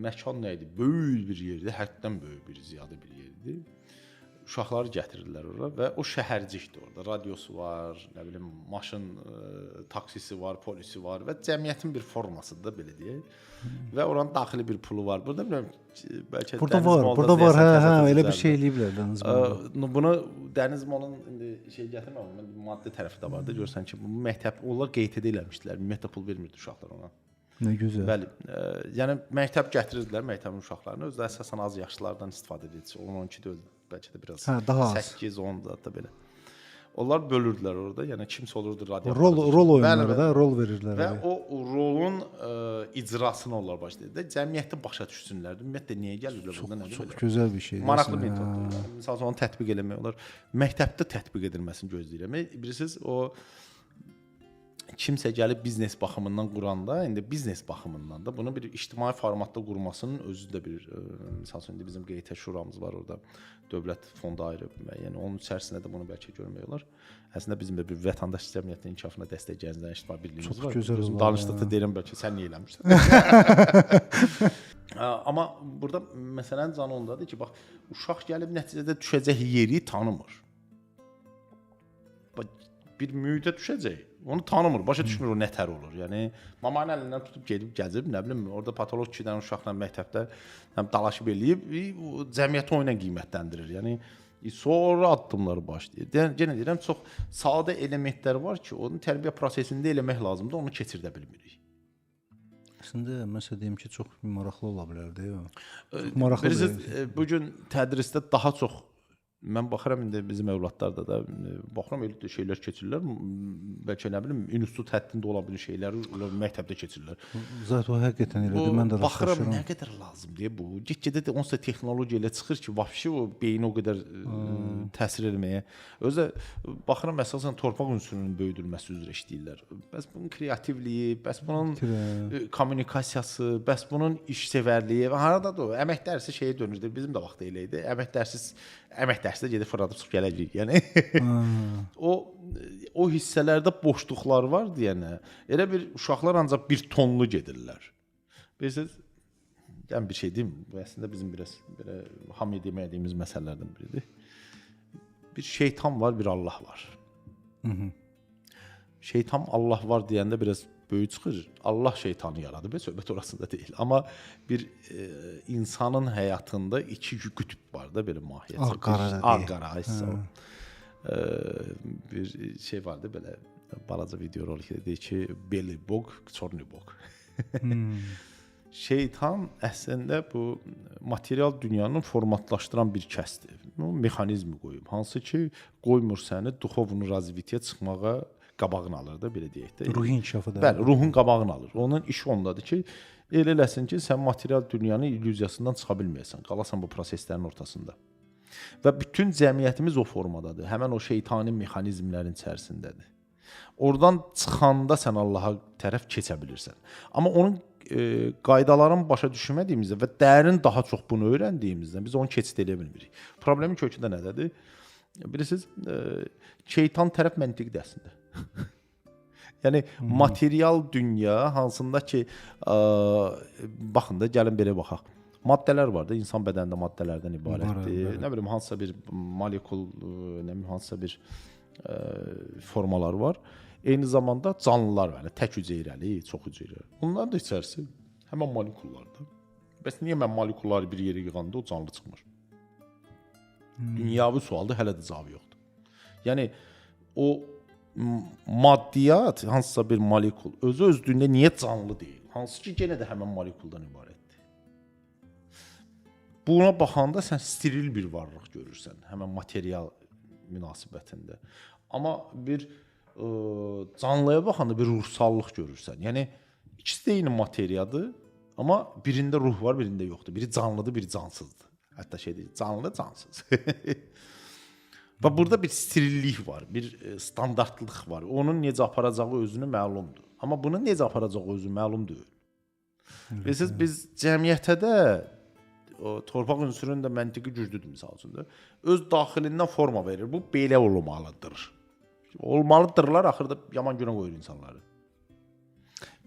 məkan nə idi? Böyük bir yerdir, həddən böyük bir, ziyadə bir yerdir. Uşaqları gətirirlər ora və o şəhərcikdir orada. Radiosu var, nə bilim, maşın, taksisi var, polisi var və cəmiyyətin bir formasıdır da, belə deyək. Və oranın daxili bir pulu var. Burada bilmirəm, bəlkə Burada var, burada var, hə, elə bir şey eləyiblər Dəniz Molda. Bunu Dəniz Molun indi şey gətirməm, maddi tərəfi də var da. Görürsən ki, bu məktəb onlar qeyd eləmişdilər. Ümumiyyətlə pul vermirdi uşaqlar ona. Nə gözəl. Bəli, yəni məktəb gətirirdilər məktəbin uşaqlarını. Özü də əsasən az yaşlılardan istifadə edirdi. 10-12 deyil, bəlkə də biraz. Hə, daha az. 8-10 da hətta belə. Onlar bölürdülər orada. Yəni kimsə olurdu radio. Rol oyunları da, rol verirdilər. Və o rolun icrasını onlar başlayırdı. Cəmiyyəti başa düşsünlər. Ümumiyyətlə niyə gəlirlər burada, nə bilim. Çox gözəl bir şeydir. Maraqlı metoddur. Məsəl üçün onu tətbiq eləmək olar. Məktəbdə tətbiq edilməsini gözləyirəm. Bilirsiniz, o kimsə gəlib biznes baxımından quranda, indi biznes baxımından da bunu bir ictimai formatda qurmasının özü də bir, məsəl üçün indi bizim QT şuramız var orada, dövlət fondu ayırıb, yəni onun içərisində də bunu bəlkə görmək olar. Əslində bizim də bir vətəndaş cəmiyyətinin inkişafına dəstək Gənclərin İctimai Birliyimiz çox var. Gözəl Özüm danışdıqda deyirəm bəlkə sən niyə eləmirsən? Amma burada məsələnin canı ondadır ki, bax, uşaq gəlib nəticədə düşəcək yeri tanımır. Bir mühitə düşəcək. Onu tanımır, başa düşmür o nətər olur. Yəni mamanın əlindən tutub gedib gəzib, nə bilim, orada patolog 2 dənə uşaqla məktəbdə həm dalaşıb eləyib, cəmiyyəti o ilə qiymətləndirir. Yəni sonra addımları başlayır. Yəni yenə deyirəm, çox sadə elementlər var ki, onun tərbiyə prosesində eləmək lazımdır, onu keçirdə bilmirik. Əslində mən sizə deyim ki, çox maraqlı ola bilərdi. Çox maraqlı. Bilirsiniz, bu gün tədrisdə daha çox mən baxıram indi bizim övladlarda da, baxıram elə şeylər keçirirlər, bəlkə nə bilim, institut həddində ola bilən şeyləri məktəbdə keçirirlər. Zat o həqiqətən elədir, mən də rastlaşıram. Baxıram nə qədər lazım deyə bu. Get-gedə də onsuz da texnologiya elə çıxır ki, vəbşi o beyni o qədər təsir eləməyə. Özü də baxıram əsasən torpaq ünsürünün böyüdülməsi üzrə işləyirlər. Bəs bunun kreativliyi, bəs bunun kommunikasiyası, bəs bunun işsevərliyi, haradadır o? Əmək dərsi şeyə dönürdü. Bizim də vaxtı elə idi. Əmək dərsi də gedib fırladıb çıxıb gələcəyik. Yəni o hissələrdə boşluqlar var deyənə. Elə bir uşaqlar ancaq bir tonlu gedirlər. Bilirsiniz, yəni bir şey deyim, bu əslində bizim biraz belə hamıya demədiyimiz məsələlərdən biridir. Bir şeytan var, bir Allah var. Şeytan Allah var deyəndə biraz böyük çıxır. Allah şeytanı yaradı. Bir söhbət orasında deyil. Amma bir insanın həyatında iki qütb var da, belə mahiyyətcə. Ağ-qara. Ağ-qara hissə. Bir şey vardı belə balaca video rolik deyir ki, beli bog, çorni bog. Şeytan əslində bu material dünyanın formatlaşdıran bir kəsdir. Bu mexanizmi qoyub. Hansı ki, qoymur səni duxovunu razvitiyə çıxmağa qabağını alır da, belə deyək də. Ruhi inkişafı da. Bəli, ruhun qabağını alır. Onun işi ondadır ki, elə eləsin ki, sən material dünyanın illüziyasından çıxa bilməyəsən, qalasan bu proseslərin ortasında. Və bütün cəmiyyətimiz o formadadır. Həmən o şeytani mexanizmlərin içərisindədir. Oradan çıxanda sən Allaha tərəf keçə bilirsən. Amma onun qaydaların başa düşmədiyimizdə və dərin daha çox bunu öyrəndiyimizdən biz onu keçid eləyə bilmirik. Problemin kökü də nədədir? Bilirsiniz, şeytan tərəf məntiqidir əslində. Yəni material dünya hansında ki, baxın da, gəlin belə baxaq. Maddələr var da, insan bədənində maddələrdən ibarətdir. Nə bilim, hansısa bir molekul, nə bilim, hansısa bir formalar var. Eyni zamanda canlılar var, tək hüceyrəli, çox hüceyrəli. Bunların da içərisi həmən molekullardır. Bəs niyə mən molekulları bir yerə yığanda o canlı çıxmır? Dünyavi sualdır, hələ də cavabı yoxdur. Yəni o maddiyat, hansısa bir molekul özü özlüyündə niyə canlı deyil? Hansı ki, yenə də həmən molekuldan ibarətdir. Buna baxanda sən steril bir varlıq görürsən, həmən material münasibətində. Amma bir canlıya baxanda bir ruhsallıq görürsən. Yəni ikisi də eyni materiyadır, amma birində ruh var, birində yoxdur. Biri canlıdır, biri cansızdır. Hətta şey deyil, canlı, cansız. Və burada bir sterillik var, bir standartlıq var. Onun necə aparacağı özünü məlumdur. Amma bunun necə aparacağı özü məlum deyil. Bilirsiniz, biz cəmiyyətə də o torpaq ünsürünün də məntiqi güclüdür, misal üçün də. Öz daxilindən forma verir. Bu belə olmalıdır. Olmalıdırlar, axırda yaman günə qoyur insanları.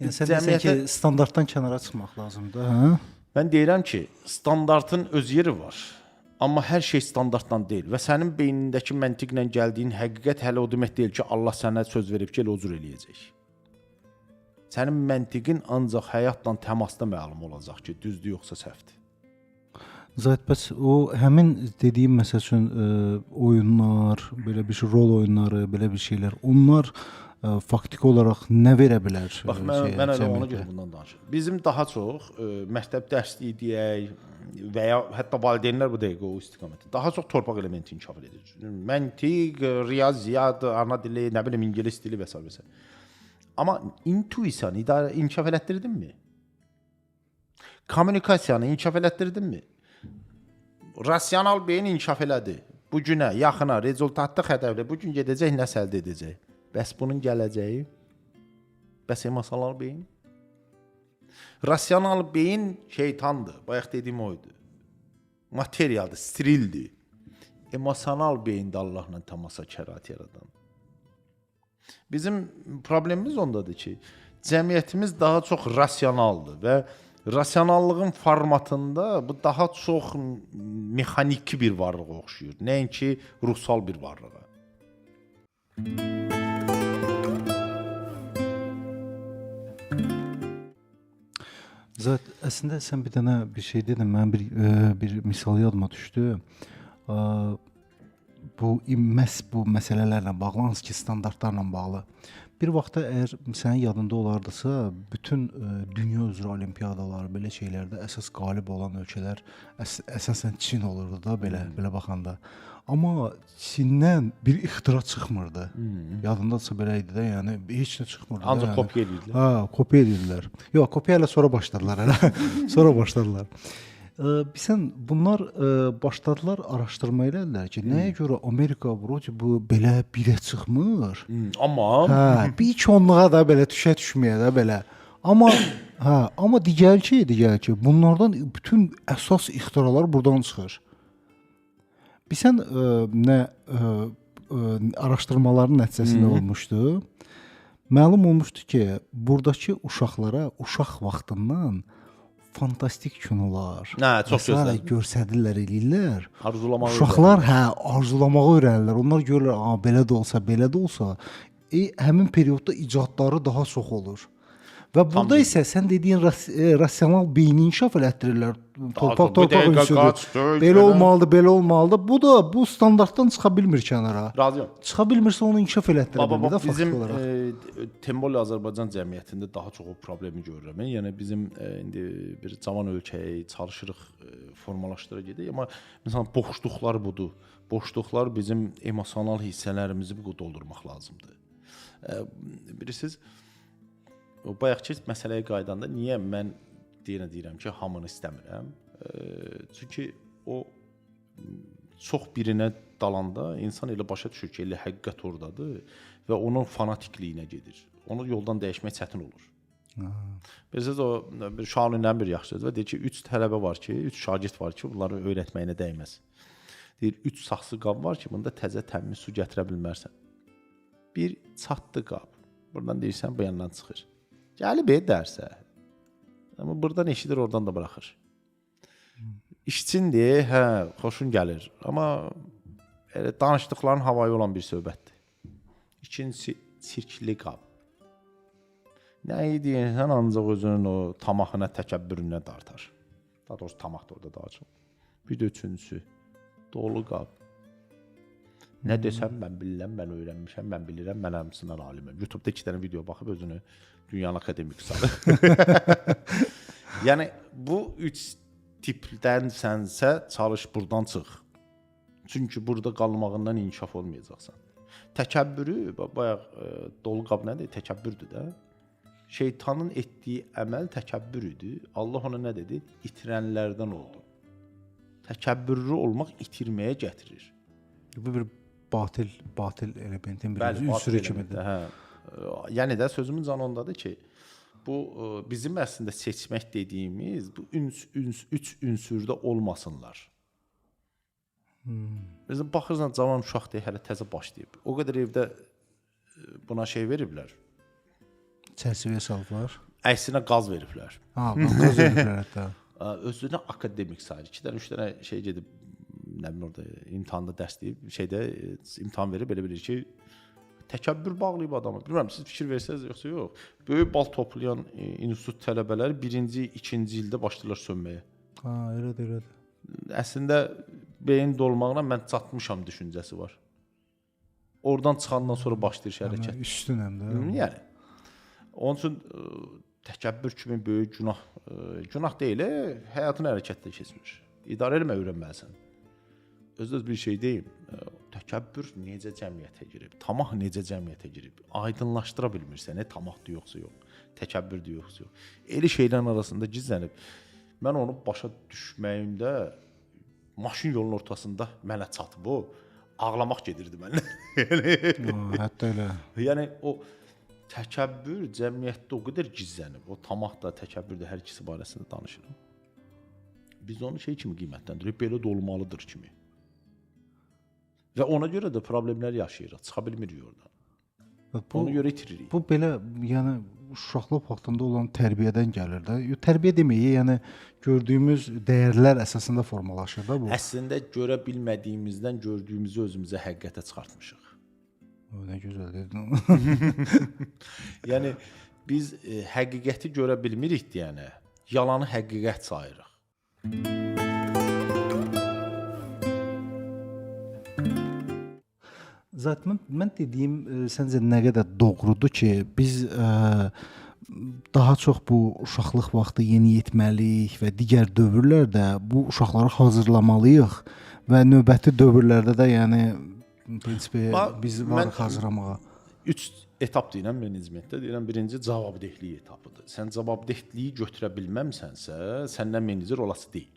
Yəni sən deyirsən ki, standartdan kənara çıxmaq lazımdır, hə? Mən deyirəm ki, standartın öz yeri var. Amma hər şey standartdan deyil və sənin beynindəki məntiqlə gəldiyin həqiqət hələ o demək deyil ki, Allah sənə söz verib ki, elə o cür eləyəcək. Sənin məntiqin ancaq həyatla təmasda məlum olacaq ki, düzdür yoxsa səhvdir. Zahid, bəs o həmin dediyim məsəl üçün oyunlar, belə bir şey, rol oyunları, belə bir şeylər, onlar faktiki olaraq nə verə bilər? Bax, mən elə ona görə bundan danışıram. Bizim daha çox məktəb dərsliyi deyək və ya hətta valideynlər bu dəqiqə o istiqamətdə daha çox torpaq elementi inkişaf edir. Məntiq, riyaziyyat, ana dili, nə bilim ingilis dili və sair və sair. Amma intuisiyanı inkişaf elətdirdinmi? Kommunikasiyanı inkişaf elətdirdinmi? Rasional beyin inkişaf elədi. Bu günə, yaxına, rezultatlı hədəflə bu gün gedəcək, nəsə əldə edəcək. Bəs bunun gələcəyi? Bəs emosional beyin? Rasional beyin şeytandır. Bayaq dediyim o idi. Materialdır, sterildir. Emosional beyin də Allahla təmasa kərat yaradan. Bizim problemimiz ondadır ki, cəmiyyətimiz daha çox rasionaldır və rasionallığın formatında bu daha çox mexaniki bir varlığa oxşuyur, nəinki ruhsal bir varlığa. Zahid, əslində sən bir dənə bir şey dedin, mənim bir misal yadıma düşdü. Bu məhz bu məsələlərlə bağlı, hansı ki standartlarla bağlı. Bir vaxtda əgər sənin yadında olardısa, bütün dünya üzrə olimpiyadalar, belə şeylərdə əsas qalib olan ölkələr əsasən Çin olurdu da belə baxanda. Amma Çindən bir ixtira çıxmırdı. Yadındadırsa belə idi də, yəni heç nə çıxmırdı. Ancaq yəni. Kopya edirdilər. Hə, kopya edirdilər. Yox, kopya hələ sonra başladılar hələ. Sonra başladılar. Bilirsən, bunlar başladılar araşdırma elədilər ki, nəyə görə Amerika vroce bu belə birə çıxmır? Amma hə, bir iki onluğa da belə düşə düşməyə də belə. Amma hə, amma digər ki, bunlardan bütün əsas ixtiralar burdan çıxır. Bilirsən, nə araşdırmaların nəticəsində olmuşdu? Məlum olmuşdu ki, buradakı uşaqlara uşaq vaxtından fantastik kinolar, çox gözəl göstərirlər, eləyirlər. Arzulamağı uşaqlar öyrənirlər. Hə, arzulamağı öyrənirlər. Onlar görürlər, a, belə də olsa, belə də olsa, həmin periodda icadları daha çox olur. Və burada isə sən dediyin rasional beyni inkişaf elətdirirlər. Torpaq ünsüdür. Belə olmalıdır, belə olmalıdır. Bu da bu standartdan çıxa bilmir kənara. Razıyam. Çıxa bilmirsə onu inkişaf elətdirə bilmir də bizim faktiki olaraq. Tembol Azərbaycan cəmiyyətində daha çox o problemi görürəm. Yəni bizim indi bir cavan ölkəyi çalışırıq formalaşdıra gedək, amma məsələn boşluqlar budur. Boşluqlar bizim emosional hissələrimizi doldurmaq lazımdır. Bilirsiniz, o bayaqki məsələyə qayıdanda niyə mən deyirəm ki, hamını istəmirəm? Çünki o çox birinə dalanda insan elə başa düşür ki, elə həqiqət oradadır və onun fanatikliyinə gedir. Onu yoldan dəyişmək çətin olur. Bilirsiniz, o bir Şahinlə bir yaxşı söz var. Deyir ki, 3 tələbə var ki, 3 şagird var ki, bunları öyrətməyinə dəyməz. Deyir, 3 saxsı qab var ki, bunda təzə təmiz su gətirə bilmərsən. Bir çatdı qab. Buradan deyirsən, bu yandan çıxır. Gəlib dərsə. Amma buradan eşidir, oradan da buraxır. İşçindir, hə, xoşun gəlir. Amma elə danışdıqların havayı olan bir söhbətdir. İkincisi, çirkli qab. Nəyi deyirsən, ancaq özünün o tamahına, təkəbbürünə dartar. Daha doğrusu, tamah da orada daha çox. Bir də üçüncüsü, dolu qab. Nə desəm, mən bilirəm, mən öyrənmişəm, mən bilirəm, mən həmçinin aliməm. YouTube-da 2 dənə video baxıb özünü dünyanın akademik sanır. Yəni, bu 3 tipdən sənsə çalış buradan çıx. Çünki burada qalmağından inkişaf olmayacaqsan. Təkəbbürü, bayaq dolu qab nədir? Təkəbbürdür də. Şeytanın etdiyi əməl təkəbbür idi. Allah ona nə dedi? İtirənlərdən oldu. Təkəbbürlü olmaq itirməyə gətirir. Bu bir batil elementin bir ünsürü kimidir. Hə. Yəni də sözümün canı ondadır ki, bu bizim əslində seçmək dediyimiz bu üç ünsürdə olmasınlar. Bizim baxırsan cavan uşaq deyə hələ təzə başlayıb. O qədər evdə buna şey veriblər. Çərçivəyə salıblar. Əksinə qaz veriblər. Ha, qaz veriblər hətta. Özünü akademik sayır. 2 dənə, 3 dənə şey gedib, nə bilim orada imtahanda dərs deyib, şeydə imtahan verib elə bilir ki, təkəbbür bağlayıb adamı. Bilmirəm siz fikir versəniz yoxsa yox. Böyük bal toplayan institut tələbələri birinci, ikinci ildə başlayırlar sönməyə. Ha, elədir, elədir. Əslində beyin dolmağına mən çatmışam düşüncəsi var. Oradan çıxandan sonra başlayır hərəkət. Üstünəm də. Yəni onun üçün təkəbbür kimi böyük günah, günah deyil, həyatın hərəkətdə keçmir. İdarə eləmək öyrənməlisən. Özünüz bir şey deyim, təkəbbür necə cəmiyyətə girib, tamah necə cəmiyyətə girib, aydınlaşdıra bilmirsən, tamahdır yoxsa yox, təkəbbürdür yoxsa yox. Elə şeylərin arasında gizlənib. Mən onu başa düşməyimdə maşın yolunun ortasında mənə çatıb o, ağlamaq gedirdi məndən. Hətta elə. Yəni o təkəbbür cəmiyyətdə o qədər gizlənib. O tamah da, təkəbbür də hər ikisi barəsində danışıram. Biz onu şey kimi qiymətləndiririk, belə də olmalıdır kimi. Və ona görə də problemlər yaşayırıq, çıxa bilmirik oradan. Bu, ona görə itiririk. Bu belə, yəni uşaqlıq vaxtında olan tərbiyədən gəlir də. Tərbiyə deməyi, yəni gördüyümüz dəyərlər əsasında formalaşır da bu. Əslində görə bilmədiyimizdən gördüyümüzü özümüzə həqiqətə çıxartmışıq. O, nə gözəl dedin. Yəni biz həqiqəti görə bilmirik deyənə, yalanı həqiqət sayırıq. Zaten mən dediyim səncə nə qədər doğrudur ki, biz daha çox bu uşaqlıq vaxtı yeniyetməlik və digər dövrlərdə bu uşaqları hazırlamalıyıq və növbəti dövrlərdə də yəni prinsipi biz varıq hazırlamağa. 3 etap deyirəm menecmentdə. Deyirəm birinci cavabdehlik etapıdır. Sən cavabdehliyi götürə bilməmsənsə, səndən menecer olası deyil.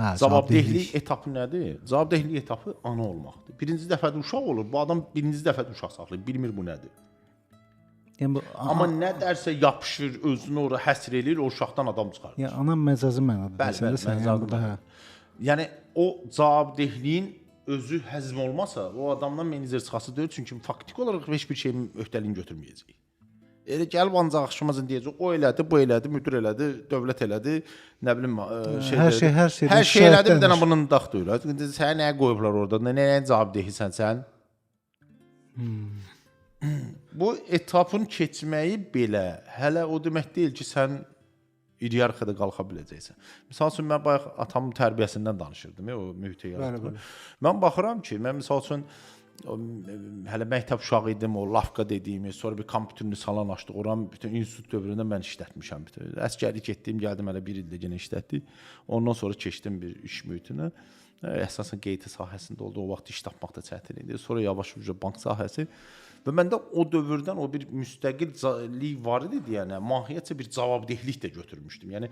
Hə, cavabdehlik etapı nədir? Cavabdehlik etapı ana olmaqdır. Birinci dəfədə uşaq olur. Bu adam birinci dəfədə uşaq saxlayır, bilmir bu nədir. Yəni bu, amma nə dərsə yapışır, özünü ora həsr eləyir, o uşaqdan adam çıxardır. Yəni ana məcazi mənada desən də sən yəni burada hə. Yəni o cavabdehliyin özü həzm olmasa, o adamdan menecer çıxası deyil, çünki faktiki olaraq heç bir şeyin öhdəliyini götürməyəcək. Elə gəlib ancaq axşamacan deyəcək, o elədi, bu elədi, müdür elədi, dövlət elədi, nə bilim şey hər şey, hər şey, hər şey elədi, bir dənə bunun dağ deyil. Sənə nəyə qoyublar orada? Nəyə cavab deyirsən sən? Bu etapın keçməyi belə hələ o demək deyil ki, sən iyerarxiyada qalxa biləcəksən. Misal üçün mən bayaq atamın tərbiyəsindən danışırdım, o mühitə yaratdım. Mən baxıram ki, mən misal üçün hələ məktəb uşağı idim, o lavka dediyimiz, sonra bir kompüterli salon açdıq. Oranı bütün institut dövründə mən işlətmişəm. Bütün əsgərlik etdiyim, gəldim hələ bir ildə yenə işlətdik. Ondan sonra keçdim bir iş mühitinə. Əsasən qeydi sahəsində oldu. O vaxt iş tapmaq da çətin idi. Sonra yavaş-yavaş bank sahəsi. Və məndə o dövrdən o bir müstəqillik var idi deyənə, mahiyyətcə bir cavabdehlik də götürmüşdüm. Yəni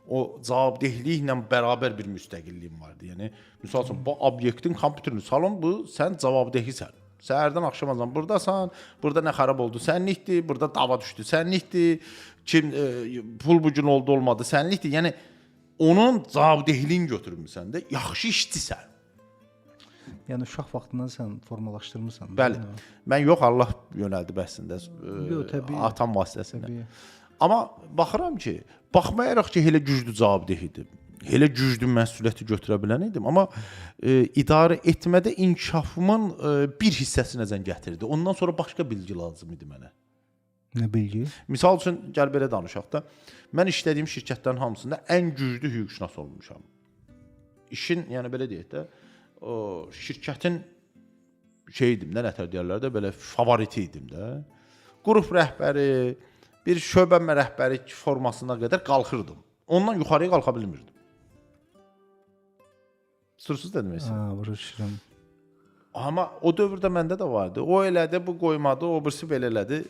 o cavabdehliklə bərabər bir müstəqilliyim vardı. Yəni misal üçün bu obyektin kompüterli salon bu, sən cavabdehisən. Səhərdən axşamacan burdasan, burada nə xarab oldu sənlikdir, burada dava düşdü sənlikdir, kim pul bu gün oldu olmadı sənlikdir. Yəni onun cavabdehliyini götürmüsən də, yaxşı işçisən. Yəni uşaq vaxtından sən formalaşdırmısan. Bəli. Mən yox, Allah yönəldi əslində. Yox, təbii. Atam vasitəsilə. Təbii. Amma baxıram ki, baxmayaraq ki, elə güclü cavabdeh idim. Elə güclü məsuliyyəti götürə bilən idim, amma idarə etmədə inkişafımın bir hissəsinəcən gətirdi. Ondan sonra başqa bilgi lazım idi mənə. Nə bilgi? Misal üçün gəl belə danışaq da. Mən işlədiyim şirkətlərin hamısında ən güclü hüquqşünas olmuşam. İşin, yəni belə deyək də, o şirkətin şey idim də, nətər deyərlər də, belə favoriti idim də. Qrup rəhbəri, bir şöbə rəhbəri formasına qədər qalxırdım. Ondan yuxarıya qalxa bilmirdim. Sursuz da demək istəyirəm. Ha, başa düşürəm. Amma o dövrdə məndə də vardı. O elədi, bu qoymadı, o birisi belə elədi.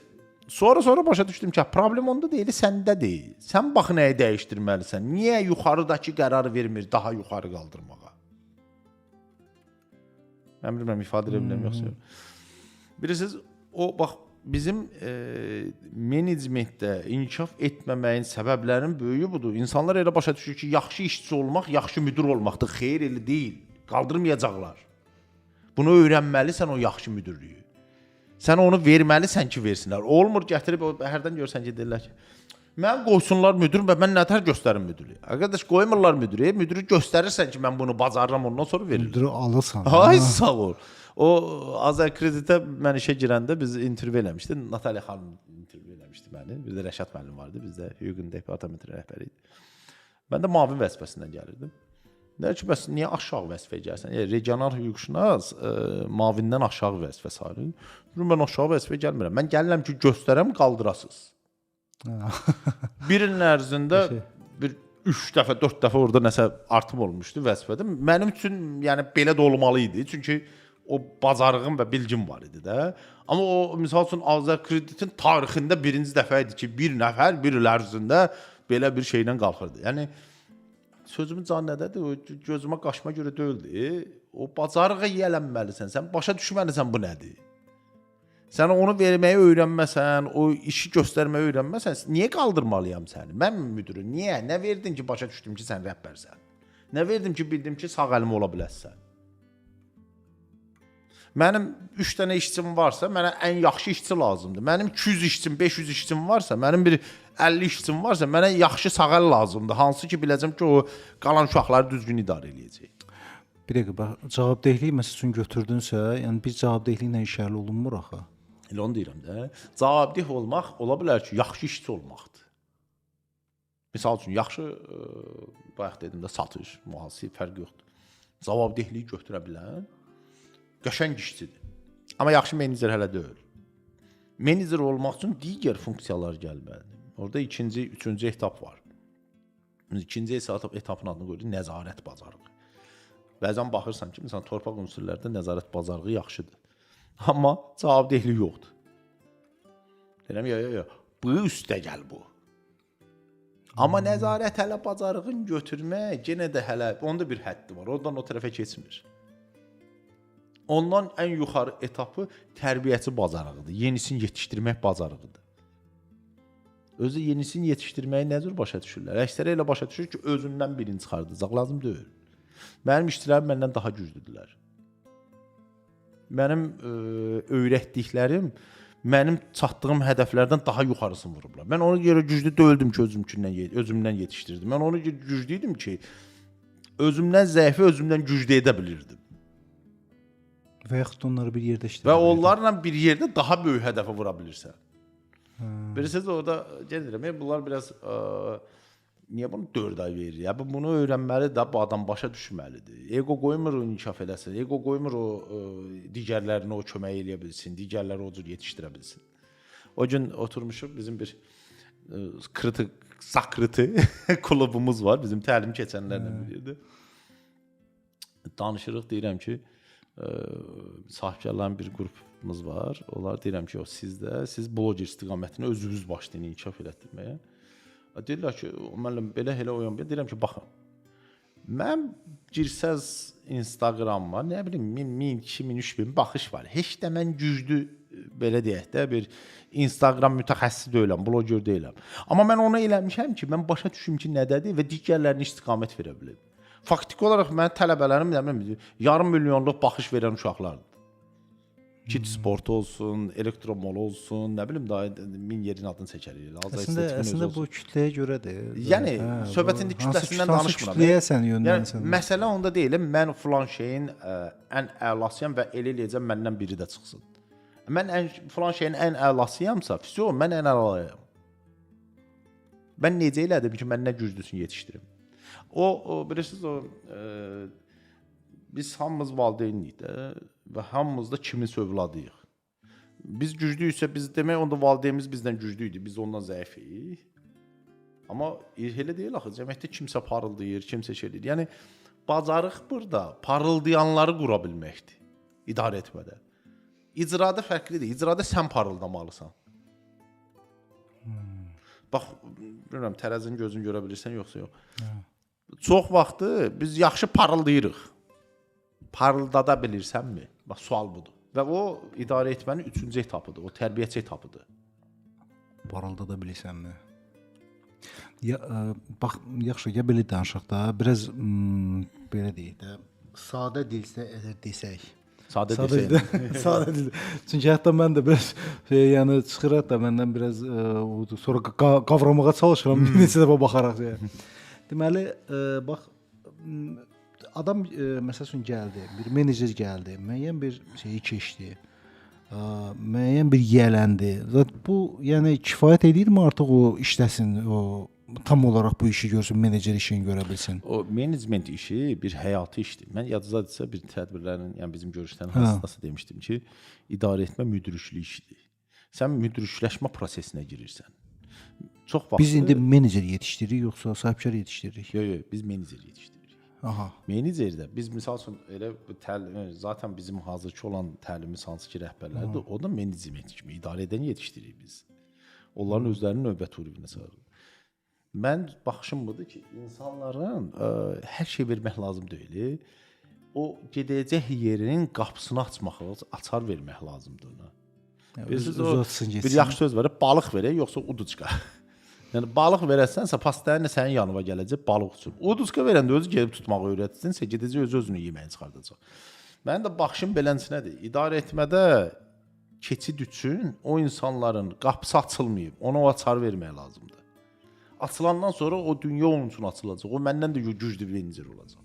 Sonra başa düşdüm ki, problem onda deyil, səndə deyil. Sən bax nəyi dəyişdirməlisən. Niyə yuxarıdakı qərarı vermir daha yuxarı qaldırmağa? Mən bilmirəm, ifadə edə bilmirəm yoxsa yox. Bilirsiniz, o bax bizim menecmentdə inkişaf etməməyin səbəblərinin böyüyü budur. İnsanlar elə başa düşür ki, yaxşı işçi olmaq, yaxşı müdir olmaqdır. Xeyr, elə deyil. Qaldırmayacaqlar. Bunu öyrənməlisən o yaxşı müdirliyi. Sən onu verməlisən ki, versinlər. Olmur gətirib o hərdən görsən ki, deyirlər ki, mən qoysunlar müdür və mən nətər göstərim müdürü. Arkadaş qoymurlar müdürü. Müdürü göstərirsən ki, mən bunu bacarıram, ondan sonra verirlər. Müdürü alırsan. Ay sağ ol. O Azərkreditə mən işə girəndə biz intervyu eləmişdi. Natalya xanım intervyu eləmişdi məni. Bir də Rəşad müəllim vardı. Bizdə hüququn departamentinin rəhbəri idi. Mən də müavin vəzifəsindən gəlirdim. Deyir ki, bəs niyə aşağı vəzifəyə gəlsən? Yəni regional hüquqşünas müavindən aşağı vəzifə sayılır. Deyirəm, mən aşağı vəzifəyə gəlmirəm. Mən gəlirəm ki, göstərəm, qaldırasız. Bir ilin ərzində bir 3 dəfə, 4 dəfə orada nəsə artım olmuşdu vəzifədə. Mənim üçün yəni belə də olmalı idi. Çünki o bacarığım və bilgim var idi də. Amma o misal üçün Azərkreditin tarixində birinci dəfə idi ki, bir nəfər bir il ərzində belə bir şeylə qalxırdı. Yəni sözümün canı nədədir? O gözümə qaşıma görə deyildi. O bacarığa yiyələnməlisən. Sən başa düşməlisən bu nədir. Sən onu verməyi öyrənməsən, o işi göstərməyi öyrənməsən, niyə qaldırmalıyam səni? Mən müdürü niyə? Nə verdin ki, başa düşdüm ki, sən rəhbərsən? Nə verdim ki, bildim ki, sağ əlim ola biləsən? Mənim 3 dənə işçim varsa, mənə ən yaxşı işçi lazımdır. Mənim 200 işçim, 500 işçim varsa, mənim bir 50 işçim varsa, mənə yaxşı sağ əl lazımdır. Hansı ki, biləcəm ki, o qalan uşaqları düzgün idarə eləyəcək. Bir dəqiqə bax, cavabdehlik məsəl üçün götürdünsə, yəni bir cavabdehliklə iş həll olunmur axı. Elə onu deyirəm də. Cavabdeh olmaq ola bilər ki, yaxşı işçi olmaqdır. Misal üçün, yaxşı bayaq dedim də satış, mühasibə fərqi yoxdur. Cavabdehliyi götürə bilən qəşəng işçidir. Amma yaxşı menecer hələ deyil. Menecer olmaq üçün digər funksiyalar gəlməlidir. Orada ikinci, üçüncü etap var. İkinci etapın adını qoyduq nəzarət bacarığı. Bəzən baxırsan ki, məsələn, torpaq unsurlarında nəzarət bacarığı yaxşıdır. Amma cavabdehlik yoxdur. Deyirəm, yo, bu üstə gəl bu. Amma nəzarət hələ bacarığın götürmək yenə də hələ onda bir həddi var. Oradan o tərəfə keçmir. Ondan ən yuxarı etapı tərbiyəçi bacarığıdır. Yenisini yetişdirmək bacarığıdır. Özü yenisini yetişdirməyi nə cür başa düşürlər? Əksəri elə başa düşür ki, özündən birini çıxardacaq, lazım deyil. Mənim işçilərim məndən daha güclüdürlər. Mənim öyrətdiklərim mənim çatdığım hədəflərdən daha yuxarısını vurublar. Mən ona görə güclü deyildim ki, özümdən yetişdirdim. Mən ona görə güclü idim ki, özümdən zəifi özümdən güclü edə bilirdim. Və yaxud da onları bir yerdə işlədə. Və onlarla bir yerdə daha böyük hədəfə vura bilirsən. Bilirsiniz, orada gəlirəm, bunlar biraz niyə bunu 4 ay verir? Ya bunu öyrənməli də, bu adam başa düşməlidir. Ego qoymur o inkişaf eləsin, ego qoymur o digərlərinə o kömək eləyə bilsin, digərləri o cür yetişdirə bilsin. O gün oturmuşuq, bizim bir sakrıtı klubumuz var, bizim təlim keçənlərlə bir yerdə. Danışırıq, deyirəm ki, sahibkarların bir qrupumuz var. Onlar deyirəm ki, siz bloger istiqamətini özünüz başlayın inkişaf elətdirməyə. Deyirlər ki, müəllim belə elə oyan belə. Deyirəm ki, baxın. Mən girsəz Instagrama, nə bilim 1000, 2000, 3000 baxış var. Heç də mən güclü belə deyək də bir Instagram mütəxəssisi deyiləm, bloger deyiləm. Amma mən onu eləmişəm ki, mən başa düşüm ki, nədədir və digərlərinə istiqamət verə biləm. Faktiki olaraq mənim tələbələrim, nə bilim, yarım milyonluq baxış verən uşaqlardır. Kit sportu olsun, elektromol olsun, nə bilim daha min yerin adını çəkərik. Əslində bu kütləyə görədir. Yəni söhbət indi kütləsindən danışmıram. Kütləyə sən yönlənsən. Yəni məsələ onda deyil, mən filan şeyin ən əlasıyam və elə eləyəcəm məndən biri də çıxsın. Mən filan şeyin ən əlasıyamsa, fyo, mən ən əlayam. Mən necə elədim ki, mən nə güclüsünü yetişdirim? O bilirsiniz, o biz hamımız valideynlik də və hamımız da kiminsə övladıyıq. Biz güclüyüksə, biz demək onda valideynimiz bizdən güclü idi, biz ondan zəifik. Amma elə deyil axı, cəmiyyətdə kimsə parıldayır, kimsə şey eləyir. Yəni bacarıq burada parıldayanları qura bilməkdir idarə etmədə. İcrada fərqlidir. İcrada sən parıldamalısan. Bax, bilmirəm, tərəzinin gözünü görə bilirsən yoxsa yox. Çox vaxtı biz yaxşı parıldayırıq. Parıldada bilirsənmi? Bax, sual budur. Və o idarə etmənin üçüncü etapıdır. O tərbiyəçi etapıdır. Parıldada bilirsənmi? Ya, bax, yaxşı, ya belə danışaq da, biraz belə deyək də, sadə dilsə əgər desək. Sadə desək. Sadə dildə. Çünki hətta mən də biraz şey, yəni çıxır hətta məndən biraz sonra qavramağa çalışıram bir neçə dəfə baxaraq. Yəni. Deməli, bax adam məsəl üçün gəldi, bir menecer gəldi, müəyyən bir şeyi keçdi, müəyyən bir yiyələndi. Zat bu, yəni kifayət eləyirmi artıq o işləsin, o tam olaraq bu işi görsün, menecer işini görə bilsin? O menecment işi bir həyati işdir. Mən yadınızdadırsa bir tədbirlərin, yəni bizim görüşlərin hansındasa demişdim ki, idarə etmə müdriklik işidir. Sən müdrikləşmə prosesinə girirsən. Çox vaxt biz indi menecer yetişdiririk yoxsa sahibkar yetişdiririk? Yox, yox, biz menecer yetişdiririk. Aha. Menecerdə biz misal üçün elə təlim, zaten bizim hazırki olan təlimimiz hansı ki rəhbərlərdir, o da menecment kimi idarə edən yetişdiririk biz. Onların özlərinin növbət uğruna çağırırıq. Mən baxışım budur ki, insanların hər şey vermək lazım deyil. O gedəcək yerinin qapısını açmaq, açar vermək lazımdır ona. Bilirsiniz, o bir yaxşı söz var, balıq verək yoxsa uduçka. Yəni balıq verəsənsə, pastayla sənin yanına gələcək balıq üçün. Uduçka verəndə özü gedib tutmağı öyrətsinsə, gedəcək özü özünü yeməyi çıxardacaq. Mənim də baxışım beləsinədir. İdarə etmədə keçid üçün o insanların qapısı açılmayıb, ona o açar vermək lazımdır. Açılandan sonra o dünya onun üçün açılacaq. O məndən də güclü bir menecer olacaq.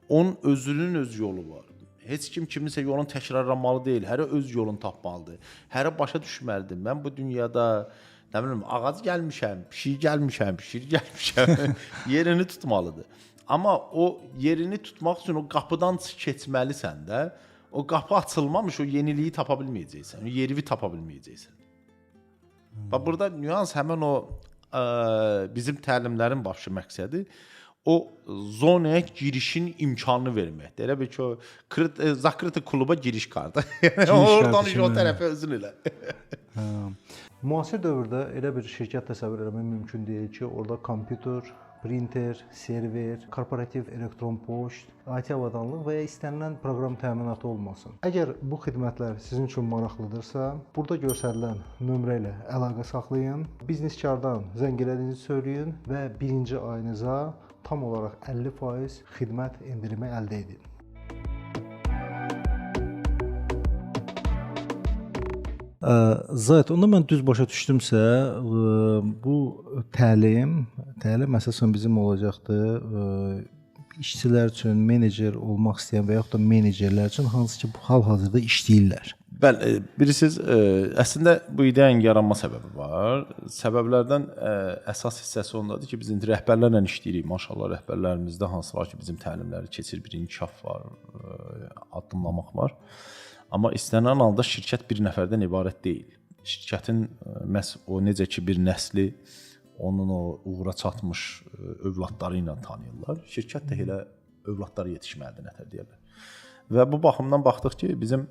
Onun özünün öz yolu var. Heç kim kiminsə yolunu təkrarlamalı deyil. Hərə öz yolunu tapmalıdır. Hərə başa düşməlidir. Mən bu dünyada nə bilim ağac gəlmişəm, pişik gəlmişəm, şir gəlmişəm. Yerini tutmalıdır. Amma o yerini tutmaq üçün o qapıdan keçməlisən də. O qapı açılmamış o yeniliyi tapa bilməyəcəksən. O yerini tapa bilməyəcəksən. Bax burada nüans həmin o bizim təlimlərin başı məqsədi o zonaya girişin imkanını verməkdir. Elə bil ki, o zakrıtı kluba giriş kartı. Oradan iş o tərəfə özün elə. Hə. Müasir dövrdə elə bir şirkət təsəvvür eləmək mümkün deyil ki, orada kompüter, printer, server, korporativ elektron poçt, IT avadanlıq və ya istənilən proqram təminatı olmasın. Əgər bu xidmətlər sizin üçün maraqlıdırsa, burada göstərilən nömrə ilə əlaqə saxlayın, bizneskardan zəng elədiyinizi söyləyin və birinci ayınıza tam olaraq 50% xidmət endirimi əldə edin. Zahid, onda mən düz başa düşdümsə, bu təlim əsasən bizim olacaqdı işçilər üçün, menecer olmaq istəyən və yaxud da menecerlər üçün, hansı ki hal-hazırda işləyirlər. Bəli, bilirsiniz, əslində bu ideyanın yaranma səbəbi var. Səbəblərdən əsas hissəsi ondadır ki, biz indi rəhbərlərlə işləyirik. Maşallah rəhbərlərimizdə hansı var ki, bizim təlimləri keçir, bir inkişaf var, addımlamaq var. Amma istənilən halda şirkət bir nəfərdən ibarət deyil. Şirkətin məhz o necə ki bir nəsli onun o uğura çatmış övladları ilə tanıyırlar. Şirkət də elə övladları yetişməlidir, nətər deyirlər. Və bu baxımdan baxdıq ki, bizim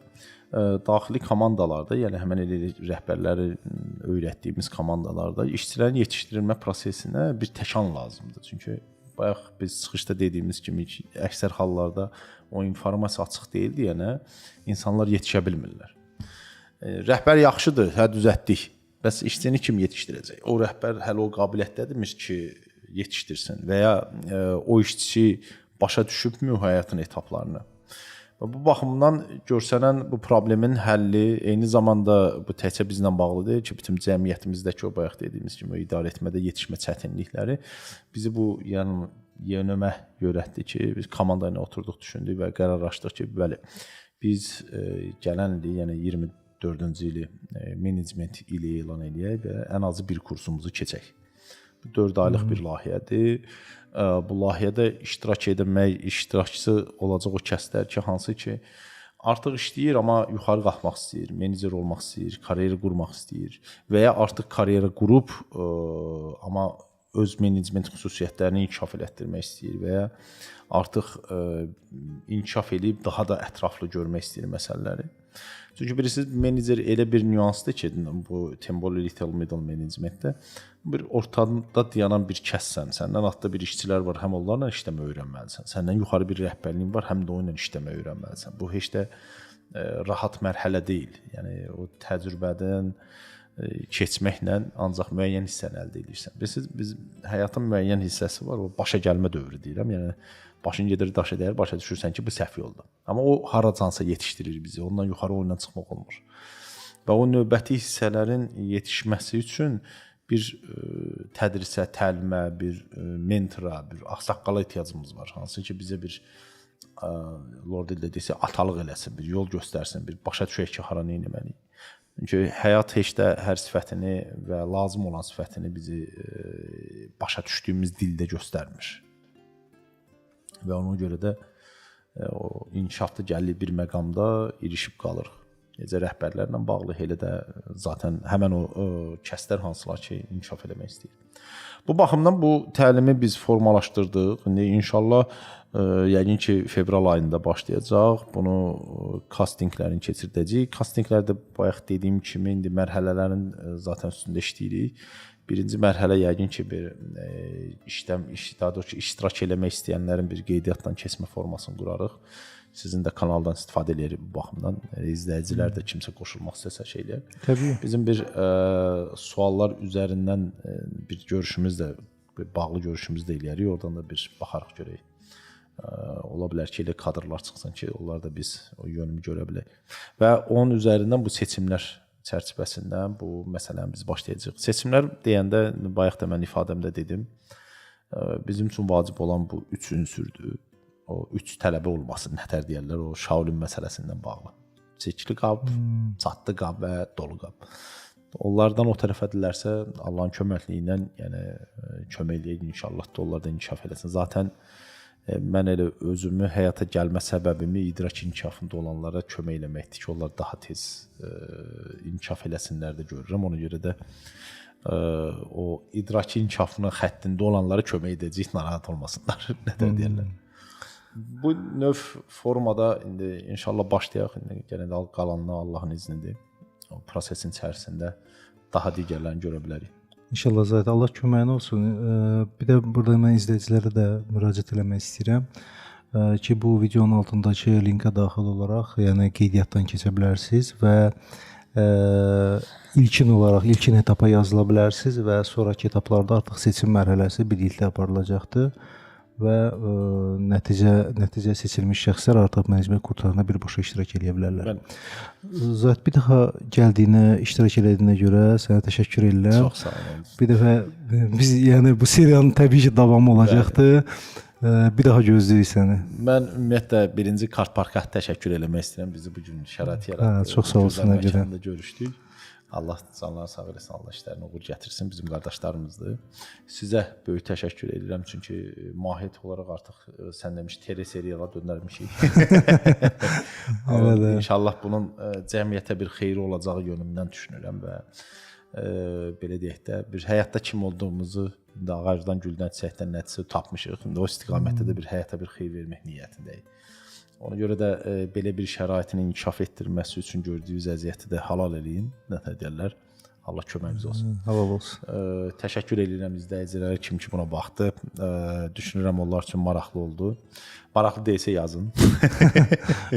daxili komandalarda, yəni həmin elə rəhbərləri öyrətdiyimiz komandalarda işçilərin yetişdirilmə prosesinə bir təkan lazımdır. Çünki bayaq biz çıxışda dediyimiz kimi ki, əksər hallarda o informasiya açıq deyil deyənə insanlar yetişə bilmirlər. Rəhbər yaxşıdır, hə düzəltdik. Bəs işçini kim yetişdirəcək? O rəhbər hələ o qabiliyyətdədirmiş ki, yetişdirsin və ya o işçi başa düşübmü həyatın etaplarını? Və bu baxımdan görsənən bu problemin həlli eyni zamanda bu təkcə bizlə bağlı deyil ki, bütün cəmiyyətimizdəki o bayaq dediyimiz kimi idarə etmədə yetişmə çətinlikləri bizi bu yəni yönəmə öyrətdi ki, biz komanda ilə oturduq, düşündük və qərarlaşdıq ki, bəli, biz gələn ili, yəni 24-cü ili menecment ili elan eləyək və ən azı bir kursumuzu keçək. Bu 4 aylıq bir layihədir. Bu layihədə iştirak edilmək, iştirakçısı olacaq o kəslər ki, hansı ki artıq işləyir, amma yuxarı qalxmaq istəyir, menecer olmaq istəyir, karyera qurmaq istəyir və ya artıq karyera qurub, amma öz menecment xüsusiyyətlərini inkişaf elətdirmək istəyir və ya artıq inkişaf eləyib daha da ətraflı görmək istəyir məsələləri. Çünki bilirsiniz, menecer elə bir nüansdır ki, bu Tembol Little Middle Managementdə bir ortada dayanan bir kəssən, səndən altda bir işçilər var, həm onlarla işləməyi öyrənməlisən. Səndən yuxarı bir rəhbərliyin var, həm də onunla işləməyi öyrənməlisən. Bu heç də rahat mərhələ deyil. Yəni o təcrübədən, keçməklə ancaq müəyyən hissəni əldə edirsən. Bilirsiniz, biz həyatın müəyyən hissəsi var, o başa gəlmə dövrü deyirəm. Yəni başın gedir daşa dəyər, başa düşürsən ki, bu səhv yoldur. Amma o haracansa yetişdirir bizi. Ondan yuxarı oyundan çıxmaq olmur. Və o növbəti hissələrin yetişməsi üçün bir tədrisə, təlimə, bir mentora, bir ağsaqqala ehtiyacımız var. Hansı ki bizə bir Lord dildə desə atalıq eləsin, bir yol göstərsin, bir başa düşək ki, hara nə etməliyik. Çünki həyat heç də hər sifətini və lazım olan sifətini bizi başa düşdüyümüz dildə göstərmir. Və ona görə də o inkişafda gəldiyi bir məqamda ilişib qalırıq. Necə rəhbərlərlə bağlı, elə də zaten həmən o kəslər hansılar ki, inkişaf eləmək istəyir. Bu baxımdan bu təlimi biz formalaşdırdıq. İndi inşallah yəqin ki, fevral ayında başlayacaq. Bunu kastinqlərini keçirdəcəyik. Kastinqlərdə bayaq dediyim kimi indi mərhələlərin zaten üstündə işləyirik. Birinci mərhələ yəqin ki, bir daha doğrusu iştirak eləmək istəyənlərin bir qeydiyyatdan keçmə formasını qurarıq. Sizin də kanaldan istifadə eləyirik bu baxımdan. İzləyicilər də kimsə qoşulmaq istəsə şey eləyər. Təbii. Bizim bir suallar üzərindən bir görüşümüz də, bir bağlı görüşümüz də eləyərik. Oradan da bir baxarıq görək. Ola bilər ki, elə kadrlar çıxsın ki, onlar da biz o yönümü görə bilək. Və onun üzərindən bu seçimlər çərçivəsindən bu məsələni biz başlayacağıq. Seçimlər deyəndə, bayaq da mən ifadəmdə dedim, bizim üçün vacib olan bu üç ünsürdür. O üç tələbə olmasın, nətər deyərlər, o Şaulin məsələsindən bağlı. Çirkli qab, çatdı qab və dolu qab. Onlardan o tərəfədirlərsə, Allahın köməkliyi ilə, yəni kömək eləyək inşallah da onlar da inkişaf eləsin. Zaten mən elə özümü həyata gəlmə səbəbimi idrak inkişafında olanlara kömək eləməkdir ki, onlar daha tez inkişaf eləsinlər də görürəm. Ona görə də o idrak inkişafının xəttində olanlara kömək edəcəyik, narahat olmasınlar, nətər deyərlər. Bu növ formada indi inşallah başlayaq. İndi gələn də qalanını Allahın iznidir. O prosesin içərisində daha digərlərini görə bilərik. İnşallah Zahid, Allah köməyin olsun. Bir də burada mən izləyicilərə də müraciət eləmək istəyirəm ki, bu videonun altındakı linkə daxil olaraq, yəni qeydiyyatdan keçə bilərsiniz və ilkin olaraq ilkin etapa yazıla bilərsiniz və sonrakı etaplarda artıq seçim mərhələsi birlikdə aparılacaqdır. Və nəticə seçilmiş şəxslər artıq menecment kurslarına birbaşa iştirak eləyə bilərlər. Zahid, bir daha gəldiyinə, iştirak elədiyinə görə sənə təşəkkür edirəm. Çox sağ olun. Bir dəfə biz, yəni bu seriyanın təbii ki davamı olacaqdır. Bir daha gözləyirik səni. Mən ümumiyyətlə birinci Kart Parka təşəkkür eləmək istəyirəm. Bizi bu gün şərait yaratdı. Çox sağ olsun. Məkanda görüşdük. Allah canlarını sağ eləsin, Allah işlərini uğur gətirsin, bizim qardaşlarımızdır. Sizə böyük təşəkkür edirəm, çünki mahiyyət olaraq artıq sən demiş TR seriala döndərmişik. İnşallah bunun cəmiyyətə bir xeyri olacağı yönündən düşünürəm və belə deyək də, bir həyatda kim olduğumuzu indi ağacdan, güldən, çiçəkdən nəticə tapmışıq. İndi o istiqamətdə də bir həyata bir xeyir vermək niyyətindəyik. Ona görə də belə bir şəraitin inkişaf etdirməsi üçün gördüyünüz əziyyəti də halal eləyin, nə deyirlər. Allah köməyimiz olsun. Halal olsun. Təşəkkür edirəm izləyicilərə, kim ki buna baxdı. Düşünürəm onlar üçün maraqlı oldu. Maraqlı deyilsə yazın.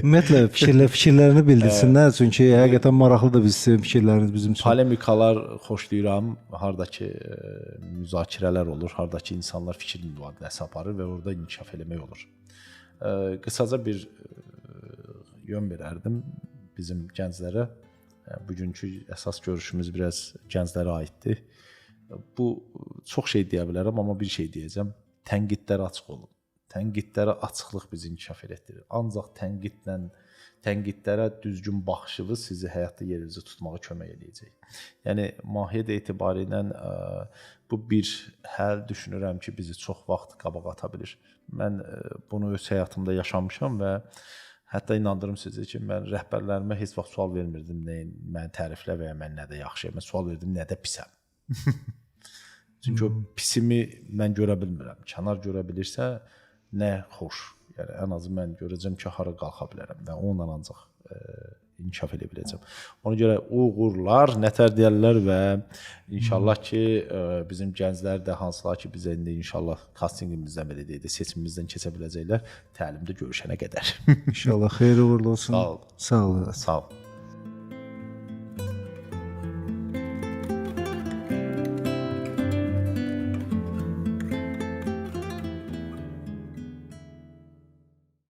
Ümumiyyətlə fikirlərini bildirsinlər, çünki həqiqətən maraqlıdır biz sizin fikirləriniz bizim üçün. Polemikalar xoşlayıram. Hardakı müzakirələr olur, hardakı insanlar fikir mübadiləsi aparır və orada inkişaf eləmək olur. Qısaca bir yön verərdim bizim gənclərə. Bugünkü əsas görüşümüz biraz gənclərə aiddir. Bu çox şey deyə bilərəm, amma bir şey deyəcəm. Tənqidlərə açıq olun. Tənqidlərə açıqlıq bizi inkişaf elətdirir. Ancaq tənqidlərə düzgün baxışınız sizi həyatda yerinizi tutmağa kömək eləyəcək. Yəni mahiyyət etibarilə bu bir həll düşünürəm ki, bizi çox vaxt qabağa ata bilir. Mən bunu öz həyatımda yaşamışam və hətta inandırım sizi ki, mən rəhbərlərimə heç vaxt sual vermirdim, məni təriflə və ya mən nədə yaxşıyam. Mən sual verdim, nədə pisəm. Çünki o pisimi mən görə bilmirəm. Kənar görə bilirsə, nə xoş. Yəni ən azı mən görəcəm ki, hara qalxa bilərəm və onunla ancaq inkişaf edə biləcəm. Ona görə uğurlar, nətər deyərlər və inşallah ki, bizim gənclər də hansılar ki, bizə indi inşallah kastinqimizdən belə deyək də, seçimimizdən keçə biləcəklər. Təlimdə görüşənə qədər. İnşallah xeyir uğurlu olsun. Sağ ol. Sağ ol. Sağ ol.